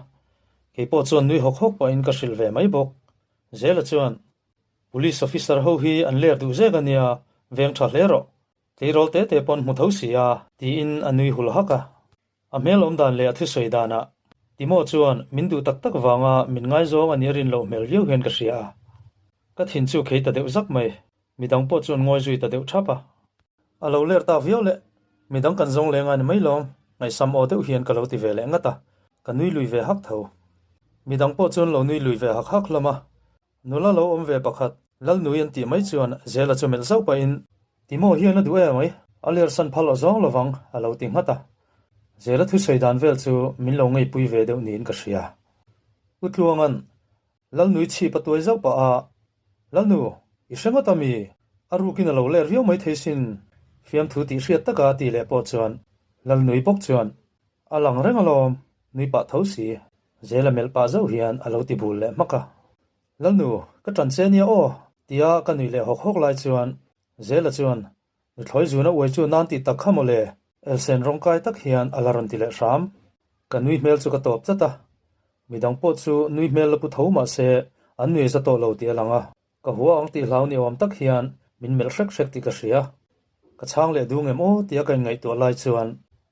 Kei pawh chuan nui hawk hawk pahin ka hrilh ve mai bawk. Zela chuan, Police officer ho hi an ler duh zek a nia, veng tha hle rawh. Tleirawl te te pawn hmu tho si a, tiin a nui hul hak a. A hmel awm dan leh a thusawi danah Timo chuan min duh tak tak vanga min ngaizawng a nih a rin loh hmel viau hian ka hria a. Ka thin chu khei ta deuh zak mai. Midang pawh chuan ngawi zui ta deuh thap a. A lo ler tak viau leh midang kan zawng leng a ni mai lawm, ngaihsam aw deuh hian ka lo ti ve leh ngat a, ka nui lui ve hak tho. Midang pawh chuan lo nui lui ve hak hak hlawm a. Nula lo awm ve pakhat, Lalnui an tih mai chuan Zela chu melh zauh pahin, Timo hian a duh em mai, a ler san phal aw zawng lovang, a lo ti nghat a. Zela thusawi dan vel chu min lo ngaihpui ve deuh niin ka hria. U Tluanga'n Lalnui chhip a tuai zauh pah a, Lalnu, i hre ngawt a mi? A rukin a lo ler viau mai thei sin, fiamthu tih hriat taka a tih leh pawh chuan Lalnui bawk chuan, A lang reng alawm, nui pah tho si. Zela melh pah zauh hian a lo ti bul leh hmak a. Lalnu, ka ṭan che nia aw, tia ka nuih leh hawk hawk lai chuan Zela chuan, Nuthlawi zuna uai chu nan tih tak kha maw le, elsen rawngkai tak hian a la rawn ti leh hram. Ka nui hmel chu ka tawp chat a, midang pawh chu nui hmel la pu tho mah se an nui za tawh lo tih a lang a. Ka hua ang tih hlau ni awm tak hian min melh hrek hrek tih ka hria. Ka chhang leh dung em aw tia ka inngaihtuah lai chuan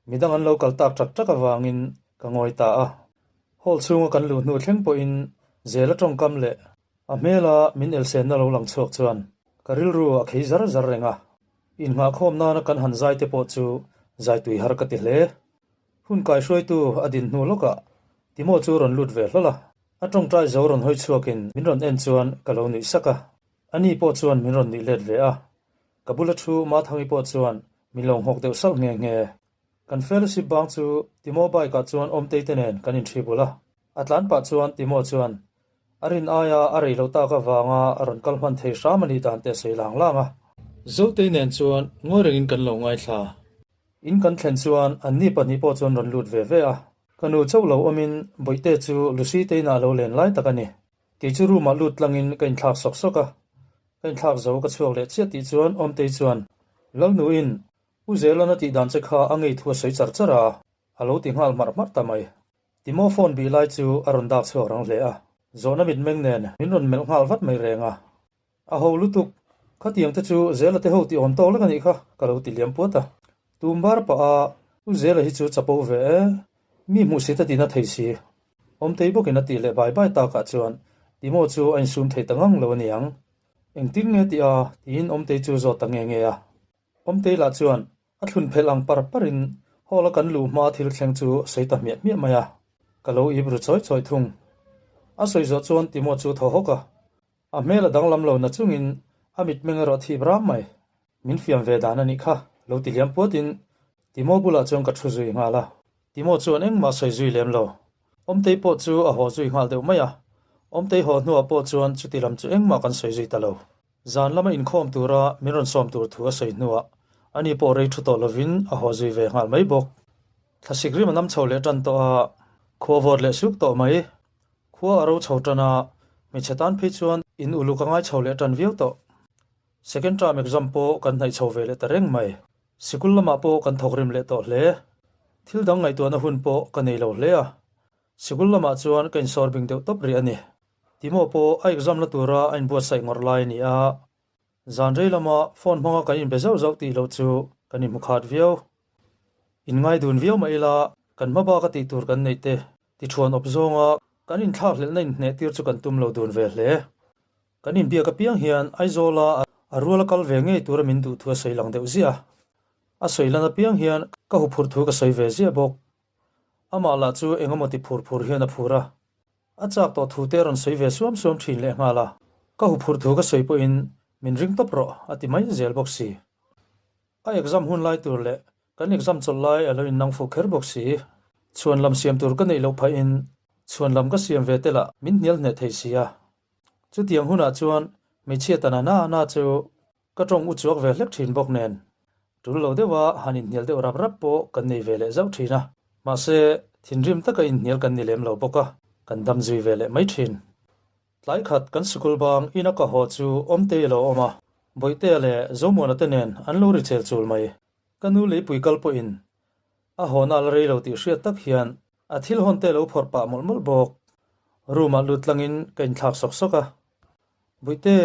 midang an lo kal tak ṭak ṭak avangin ka ngawi ta a. Hall chhunga kan luh hnu thleng pawhin Zela tawngkam leh a hmela min elsenna lo lang chhuak chuan ka rilru a khei zar zar reng a. Innghahkhawm nana kan han zai te pawh chu zai tui har ka ti hle. Hun kaihruaitu a din hnu lawkah Timo chu rawn lut ve hlawl a. A tawngtai zo rawn hawi chhuakin min rawn en chuan ka lo nuih sak a, ani pawh chuan min rawn nuih let ve a. Ka bula thu Mathangi pawh chuan min lo nghawk deuh salh nghe nghe. Kan fellowship bang chu Timo bike ah chuan Awmtei te nen kan inthri bul a. A tlan pah chuan Timo chuan a rin aia a rei lo tak avanga a rawn kal hman thei hram a nih dan te a sawi lang lang a. Zotei nen chuan ngawi rengin kan lo ngaithla. In kan thlen chuan anni pahnih pawh chuan rawn lut ve ve a. Ka nu chauh lo awmin Bawihte chu Lucy te inah lo len lai tak a ni. Kei chu room ah lut tlangin ka inthlak sawk sawk a. Ka inthlak zo ka chhuak leh chiah tih chuan Awmtei chuan, Lalnuin, U Zelan a tih dan che kha a ngei thu a sawi char char a, a lo ti nghal hmarh hmarh ta mai. Timo phone bih lai chu a rawn dak chhuak rang hle a. Zawhna mitmeng nen min rawn melh nghal vat mai reng a. A ho lutuk, khatiang te chu Zela te ho tih awm tawk lek a nih kha, ka lo ti liam puat a. Tum bar pah a, U Zela hi chu chapo ve e, mi hmuhsit a tina thei si. Awmtei bawkin a tih leh bai bai takah chuan Timo chu a insum thei ta ngang lo a niang. Engtin nge tih a, tiin Awmtei chu zawt ta nge nge a. Awmtei lah chuan a thlun phelh ang par parin hall a kan luh hma thil thleng chu sawi ta hmiah hmiah mai a. Ka lo ip ru chawi chawi thung. A sawi zawh chuan Timo chu thaw hawk a. A hmel a danglam lo na chungin a mitmeng erawh thip ram mai. Min fiam ve dan a nih kha, lo ti liam puatin Timo bulah chuan ka thu zui nghal a. Timo chuan engmah sawi zui lem lo. Awmtei pawh chu a haw zui nghal deuh mai a. Awmtei haw hnuah pawh chuan chuti lam chu engmah kan sawi zui ta lo. Zan lama inkhawm tura min rawn sawm tur thu a sawi hnuah ani pawh rei thu tawh lovin a haw zui ve nghal mai bawk. Thlasik rim a nam chho leh tan tawh a, khua vawt leh suk tawh mai. Khua a ro chho tan a, hmeichhe tan phei chuan in uluk a ngai chho leh tan viau tawh. Second term exam pawh kan hnaih chho ve leh ta reng mai. Sikul lamah pawh kan thawk rim leh tawh hle. Thil dang ngaihtuahna hun pawh ka nei lo hle a. Sikul lamah chuan ka insawr bing deuh tawp rih a ni. Timo pawh a exam la tura a inbuatsaih ngawrh lai a ni a. Zan rei lama phone hmanga kan inbe zauh zauh tih loh chu kan inhmu khat viau. Inngai dun viau mah ila kan hma bak a tih tur kan neih te tithuan awp zawnga kan inthlak hlelhna inhneh tir chu kan tum lo dun ve hle. Kan inbiak apiang hian Aizawla a rual a kal ve ngei tura min duh thu a sawi lang deuh ziah a. A sawi lan apiang hian ka huphurh thu ka sawi ve ziah bawk. Amah lah chu eng emaw ti phur phur hian a phur a. A chak tawh thu te a rawn sawi ve suam suam thin lehnghal a. Ka huphurh thu ka sawi pawhin min ring tawp rawh a ti mai zel bawk si. A exam hun lai tur leh kan exam chawlh lai a lo innang fuh kher bawk si. Chhuan lam siam tur ka neih loh phahin chhuan lam ka siam ve te lah min hnial hneh thei si a. Chutiang hunah chuan hmeichhia ta na na na chu ka tawng u chuak ve hlek thin bawk nen tul lo deuha han inhnial deuh rap rap pawh kan nei ve leh zauh thin a. Mahse, thinrim taka inhnial kan ni lem lo bawk a, kan dam zui ve leh mai thin. Tlai khat kan sikul bang ina ka haw chu Awmtei a lo awm a, Bawihtea leh Zomuana te nen an lo ri chel chul mai. Ka nu leipui kal pawhin a hawna la rei lo tih hriat tak hian a thil hawn te lo phawrh pah mawlh mawlh bawk. Room ah lut tlangin ka inthlak sawk sawk a. Bawihte,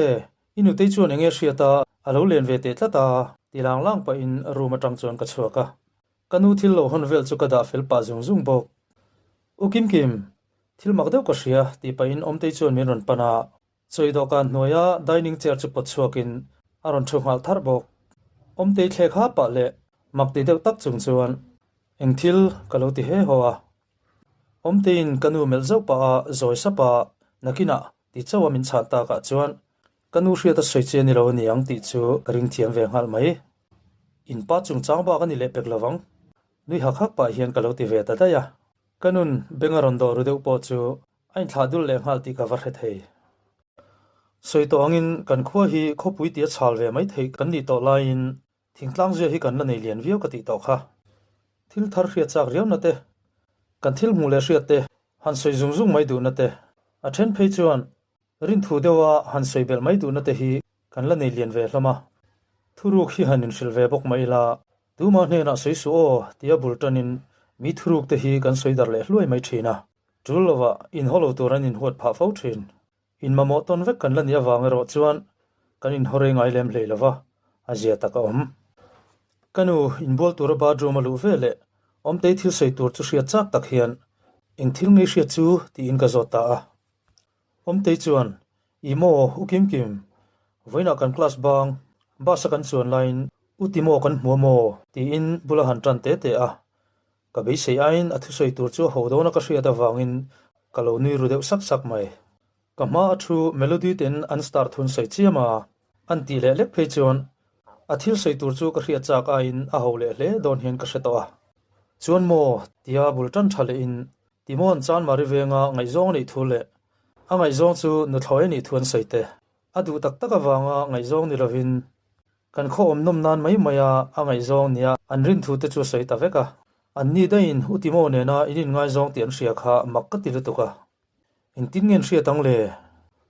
i nutei chuan enge hriat a, a lo len ve teh tlat a, ti lang lang pahin room atang chuan ka chhuak a. Ka nu thil lo hawn vel chu ka dah fel pah zung zung bawk. U Kimkim, thil mak deuh ka hria, tih pahin Awmtei chuan min rawn pan a. Chawi dawhkan hnuaia dining chair chu pawt chhuakin a rawn thu nghal tharh bawk. Awmtei thlek ha pah leh mak ti deuh tak chung chuan eng thil ka lo ti he haw a. Awmteiin ka nu melh zauh pah a zawi sap a, nakinah ti chauh a min chhan takah chuan ka nu hriat a sawi che ni lo a ni ang tih chu ka ring thiam ve nghal mai. In pa chungchang bak a ni leh pek lovang. Nui hak hak pah hian ka lo ti ve ta daih a. Ka nun beng a rawn dawh ru deuh pawh chu A inthlah dul leh nghal tih ka va hre thei. Sawi tawh angin kan khua hi khawpui tia chhal ve mai theih kan nih tawh laiin thingtlang zia hi kan la nei lian viau ka tih tawh kha. Thil thar hriat chak riauna te, kan thil hmuh leh hriat te han sawi zung zung mai duhna te, a then phei chuan rinthu deuha han sawi belh mai duhna te hi kan la nei lian ve hlawm a. Thuruk hi han inhrilh ve bawk mai ila, tuma hnenah sawi suh aw tia bul tanin mi thuruk te hi kan sawi darh leh hluai mai thin a. Tul lovah inhaw lo tur an inhuat phah fo thin. In mamawh tawn vek kan la nih avang erawh chuan kan inhaw rei ngai lem hlei lova, a zia tak a awm. Ka nu inbual tura bathroom a luh ve leh Awmtei thil sawi tur chu hriat chak tak hian eng thil ngei hriat chu tiin ka zawt ta a. Awmtei chuan, I maw, U Kimkim, vawiinah kan class bang, bus a kan chuan laiin U Timo kan hmu a maw? tiin bula han tan te te a. Ka beisei aiin a thusawi tur chu a ho dawn a ka hriat avangin ka lo nui ru deuh sak sak mai. Ka hma a thu Melody ten an star thun sawi chiam a, an tih leh lek phei chuan a thil sawi tur chu ka hriat chak aiin a ho leh hle dawn hian ka hre tawh a. Chuan maw? tia bul tan tha lehin Timo'n Chanmari venga ngaihzawng a nih thu leh a ngaihzawng chu nuthlawi a nih thu an sawi te. A duh tak tak avanga ngaihzawng ni lovin Kan khaw awm nawm nan mai maia a ngaihzawng nia an rin thu te chu a sawi ta vek a. An ni daihin U Timo nena in inngaizawng tih an hria kha mak ka ti lutuk a. Engtin nge an hriat ang le?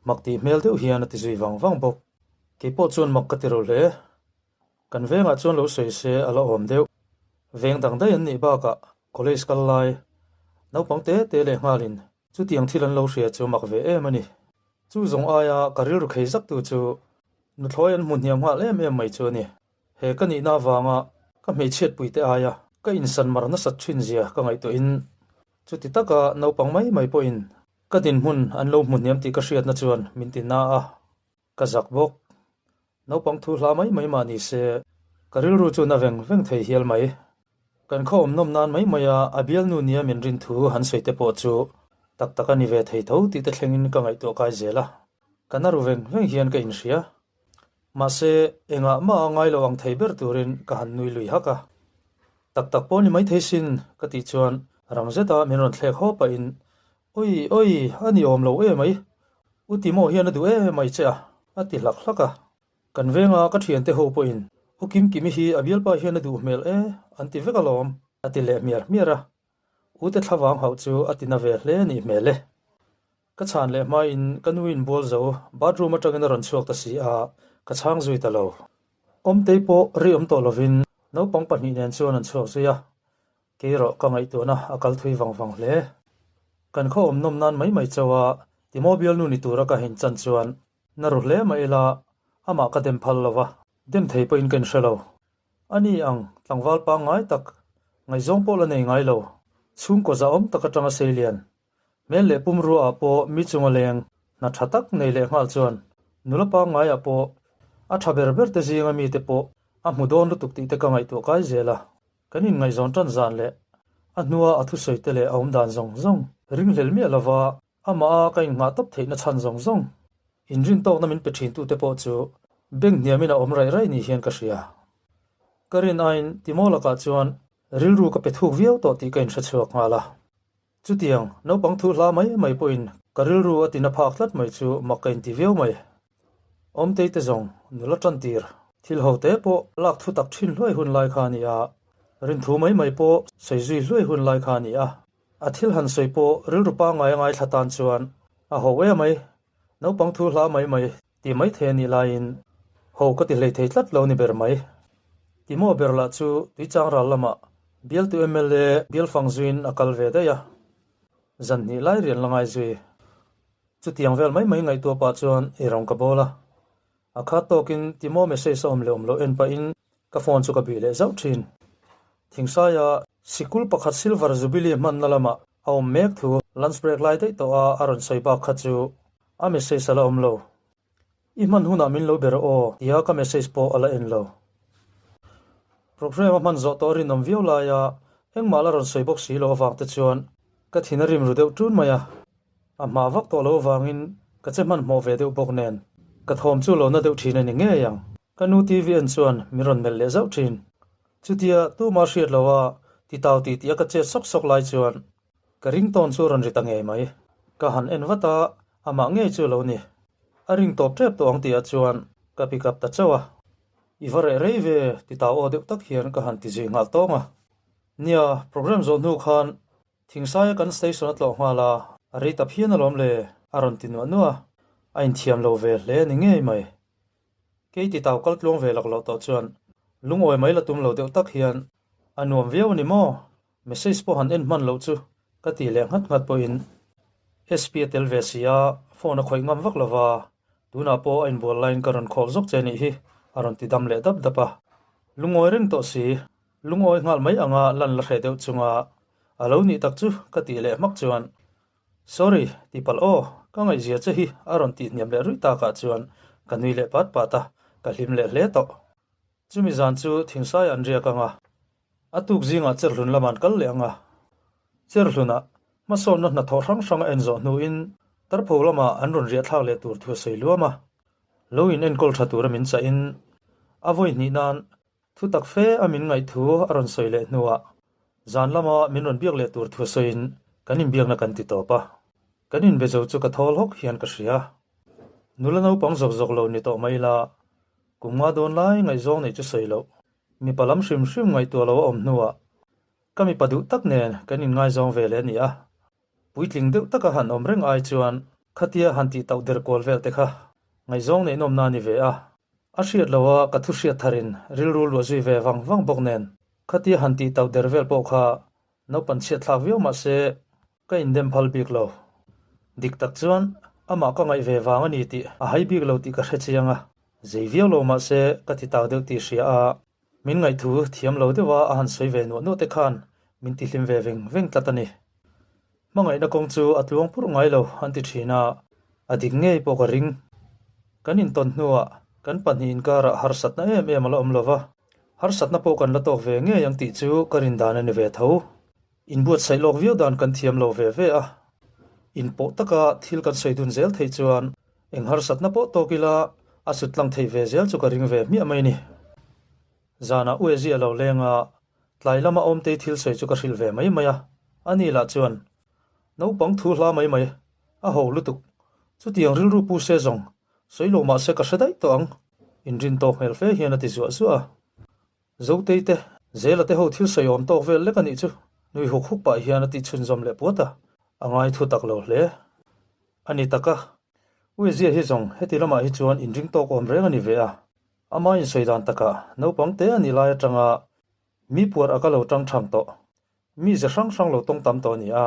Mak tih hmel deuh hian a ti zui vang vang bawk. Keipawh chuan mak ka ti ro hle. Kan vengah chuan lo sawi se a la awm deuh. Veng dang daih an nih bakah college kal lai naupang te te leh nghalin chutiang thil an lo hria chu mak ve em a ni. Chu zawng aia ka rilru khei zak tu chu Nuthlawi an hmu hniam nghal em em mai chu a ni. He ka nihna avanga ka hmeichhiat puite aia ka insan mar nasat thin zia ka ngaihtuahin chuti taka naupang mai mai pawhin ka dinhmun an lo hmu hniam tih ka hriatna chuan min ti na a, ka zak bawk. Naupang thu hla mai mai mah ni se ka rilru chu na veng veng thei hial mai. Kan khaw awm nawm nan mai maia a bialnu nia min rin thu han sawi te pawh chu tak tak a ni ve thei tho tih te thlengin ka ngaihtuah kai zel a. Ka na ru veng veng hian ka inhria. Mahse, engah mah a ngai lo ang thei ber turin ka han nui lui hak a. Tak tak pawh ni maithei sin, ka tih chuan rang zeta min rawn thlek haw pahin, Oi, oi, a ni awm lo emai. U Timo hian a duh emai che a, a ti hlak hlak a. Kan venga ka thiante ho pawhin, U Kimkimi hi a bialpa hian a duh hmel e, an ti vek alawm, a ti leh hmiar hmiar a. Ute thlavang hauh chu a ti na ve hle a nih hmel e. Ka chhan leh hmain ka nuin bual zo bathroom atangin a rawn chhuak ta si a, ka chhang zui ta lo. Awmtei pawh ri awm tawh lovin Naupang pahnih nen chuan an chhuak zui a, kei erawh ka ngaihtuahna a kal thui vang vang hle. Kan khaw awm nawm nan mai mai chauh a, Timo bialnu ni tura ka hein chan chuan na ru hle mah ila amah ka dem phal lo va, dem thei pawhin ka inhre lo. A ni ang, tlangval pangngai tak, ngaihzawng pawh la nei ngai lo, chhungkaw zahawm tak atanga sei lian, hmel leh pumrua ah pawh mi chunga leng hna tha tak nei leh nghal chuan nula pangngai ah pawh a tha ber ber te zinga mite pawh a hmu dawn lutuk tih te ka ngaihtuah kai zel a. Kan inngaihzawn tan zan leh a hnua a thusawi te leh a awm dan zawng zawng ringhlel miah lova amah a ka innghah tawp theihna chhan zawng zawng inrintawkna min pe thintute pawh chu bank hniamin a awm raih raih ni hian ka hria. Ka rin aiin Timo lakah chuan rilru ka pe thuk viau tawh tih ka inhre chhuak nghal a. Chutiang, naupang thu hla mai mai pawhin ka rilru a tina phak tlat mai chu mak ka inti viau mai. Awmtei te zawng nula tan tir thil ho te pawh lak thu tak thin hluai hun lai kha a ni a, rinthu mai mai pawh sawi zui hluai hun lai kha a ni a. A thil han sawi pawh rilru pangngai a ngaithla tan chuan a ho e mai, naupang thu hla mai mai ti mai thei a nih laiin ho ka ti hlei thei tlat lo ni ber mai. Timo ber lah chu Tuichang ral lamah bialtu mla bialfang zuiin a kal ve daih a, zan hnih lai rian la ngai zui. Chutiang vel mai mai ngaihtuah pah chuan ei rawng ka bawl a. A khat tawkin Timo message a awm leh awm loh en pahin ka phone chu ka bih leh zauh thin. Thingsaia sikul pakhat Silver Jubilee hmanna lamah a awm mek thu lunch break lai daih tawh a a rawn sawi bak kha chu a message a la awm lo. I hman hunah min lo ber aw tia ka message pawh a la en lo. Programme a hman zawh tawh rinawm viau laia engmah la rawn sawi bawk si loh avang te chuan ka thin a rim ru deuh ṭun mai a. A hma vak tawh lo avangin ka che hmanhmawh ve deuh bawk nen ka thawm chu lo na deuh ṭhin a ni ngei ang. Ka nu TV en chuan min rawn melh leh zauh ṭhin. Chutia tuma hriat lo a titau tih tih a ka chet sawk sawk lai chuan ka ring tawn chu a rawn ri ta ngei mai. Ka han en vat a, amah ngei chu a lo ni. A ring tawp ṭep tawh ang tihah chuan ka pick up ta chauh a. I va reh rei ve titau aw deuh tak hian ka han ti zui nghal tawng a. Nia, program zawh hnu khan Thingsaia kan station a tlawh nghal a, a rei ta phian alawm le, a rawn ti nuah nuah a. A inthiam lo ve hle a ni ngei mai. Kei ti tau kal tluang ve lak loh tawh chuan lungawi mai la tum lo deuh tak hian a nuam viau a ni maw? Message pawh han en hman loh chu ka ti leh nghat nghat pawhin SP a tel ve si a, phone a khawih ngam vak lova, tunah pawh a inbual laiin ka rawn call zawk che nih hi a rawn ti dam leh dap dap a. Lungawi reng tawh si, lungawi nghal mai anga lan la hreh deuh chunga a lo nih tak chu ka tih leh hmak chuan Sorry, ti palh aw, ka ngaihzia che hi a rawn tih hniam leh ruih takah chuan ka nui leh pat pat a, ka hlim leh hle tawh. Chumi zan chu thingsai an riak ang a, a tuk zingah Cherhlun lamah an kal leh ang a. Cherhlunah hmasawnna hnathawh hrang hrang a en zawh hnuin Tarpho lamah an rawn riah thlak leh tur thu a sawi luam a, lo in enkawl tha tura min chahin a vawi hnih nan Thu tak fe a min ngaih thu a rawn sawi leh hnuah zan lama min rawn biak leh tur thu sawiin kan inbiakna kan ti tawp a. Kan inbe zo chu ka thawl hawk hian ka hria. Nula naupang zawk zawk lo ni tawh mai ila, kum nga dawn lai ngaihzawng neih chu sawi loh, mipa lam hrim hrim ngaihtuah lo a awm hnuah ka mipa duh tak nen kan inngaizawng ve leh a ni a. Puitling deuh taka han awm reng ai chuan khatia han tih tauh der kual vel te kha ngaihzawng neih nawmna a ni ve a. A hriat loh a ka thu hriat tharin rilru luah zui ve vang vang bawk nen khatia han tih tauh der vel pawh kha naupan chhiat thlak viau mah se ka indem phal bik lo. Dik tak chuan amah ka ngaih ve vang a ni tih a hai bik lo tih ka hre chiang a, zei viau lo mah se ka ti tau deuh tih hria a Min ngaihthu thiam lo deuha a han sawi ve nuah nuah te khan min tihlim ve veng veng tlat a ni. Hmangaihna kawng chu a tluang purh ngai lo an ti thin a, a dik ngei pawh ka ring. Kan intawn hnuah kan pahnih inkarah harsatna em em a la awm lo va, harsatna pawh kan la tawk ve ngei ang tih chu ka rin dan a ni ve tho. Inbuatsaih lawk viau dan kan thiam lo ve ve a, inpawh taka thil kan sawi dun zel theih chuan eng harsatna pawh tawk ila a sut tlang theih ve zel chu ka ring ve hmiah mai ni. Zanah Uezi a lo leng a, tlai lama Awmtei thil sawi chu ka hrilh ve mai mai a, ani lah chuan naupang thu hla mai mai, a ho lutuk, chutiang rilru pu se zawng, sawi lo mahse ka hre daih tawh ang, inrin tawk hmel fe hian a ti zuah zuah a. Zotei te, Zela te ho thil sawi awm tawk vel lek a nih chu, nui huk huk pah hian a tih chhunzawm leh puat a, a ngai thu tak lo hle. A ni tak a, Uezia hi zawng heti lamah hi chuan inring tawk awm reng a ni ve a, ama insawi dan takah naupang te a nih lai atanga. Mi puar a ka lo tang tham tawh. Mi ze hrang hrang lo tawng tam tawh a ni a,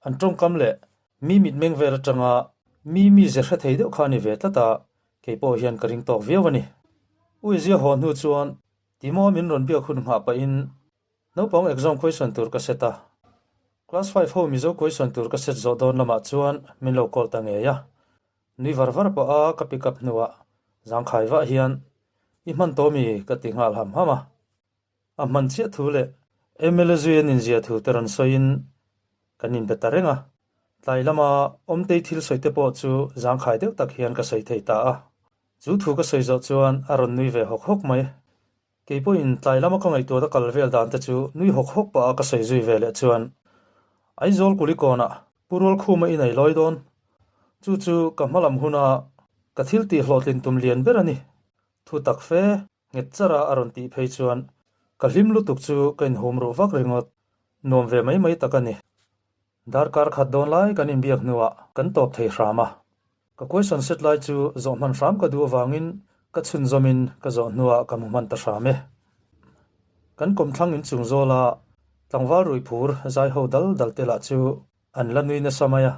an tawngkam leh mi mitmeng vel atanga mi mi ze hre thei deuh kha a ni ve tlat a, kei pawh hian ka ring tawk viau a ni. Uizia haw hnu chuan Timo min rawn biak hun nghah pahin naupang exam question tur ka set a, class five ho Mizo question tur ka set zawh dawn lamah chuan min lo call ta ngei a, nui var var pawh a ka pick up hnuah zangkhai vah hian i hman tawh mi ka ti nghal ham ham a. A hman chiah thu leh MLA zui an inzia thu te rawn sawiin kan inbe ta reng a, tlai lama Awmtei thil sawi te pawh chu zangkhai deuh tak hian ka sawi thei ta a. Chu thu ka sawi zawh chuan a rawn nui ve hawk hawk mai. Kei pawhin tlai lama ka ngaihtuahna kal vel dan te chu nui hawk hawk pah a ka sawi zui ve leh chuan Aizawl Kulikawnah Pu Rualkhuma i nei lawi dawn. Chu chu ka hmalam huna ka thil tih hlawhtlin tum lian ber a ni. Thu tak fe Nghet chara a rawn tih phei chuan ka hlim lutuk chu ka inhum ruh vak ringawt, nuam ve mai mai tak a ni. Darkar khat dawn lai kan inbiak hnuah kan tawp thei hram a, ka question set lai chu zawh hman hram ka duh avangin ka chhunzawmin ka zawh hnuah ka hmu hman ta hram e. Kan kawmthlang inchung zawla tlangval rui phur zai ho dal dal te lah chu an la nui nasa mai a.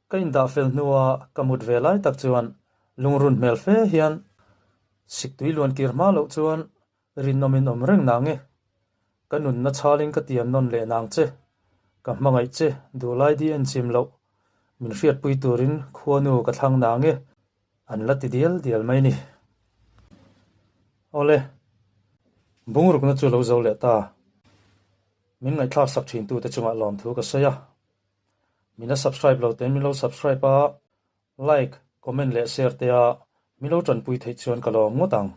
Ka indah fel hnua ka mut ve lai tak chuan lungrun hmel fe hian siktui luan kir hma loh chuan rinawmin awm reng nang e. Ka nunna chhalin ka tiam nawn leh nang che. Ka hmangaih che duhlai di en chim loh min hriatpui turin khuanu ka thlang nang e an la ti dial dial mai ni. Awle, bungrukna chu lo zo leh ta. Min ngaihthlak sak thintute chungah lawmthu ka sawi a. Min la subscribe lo ten min lo subscribe a, like, comment leh share te a min lo tanpui theih chuan ka lawm ngawt ang.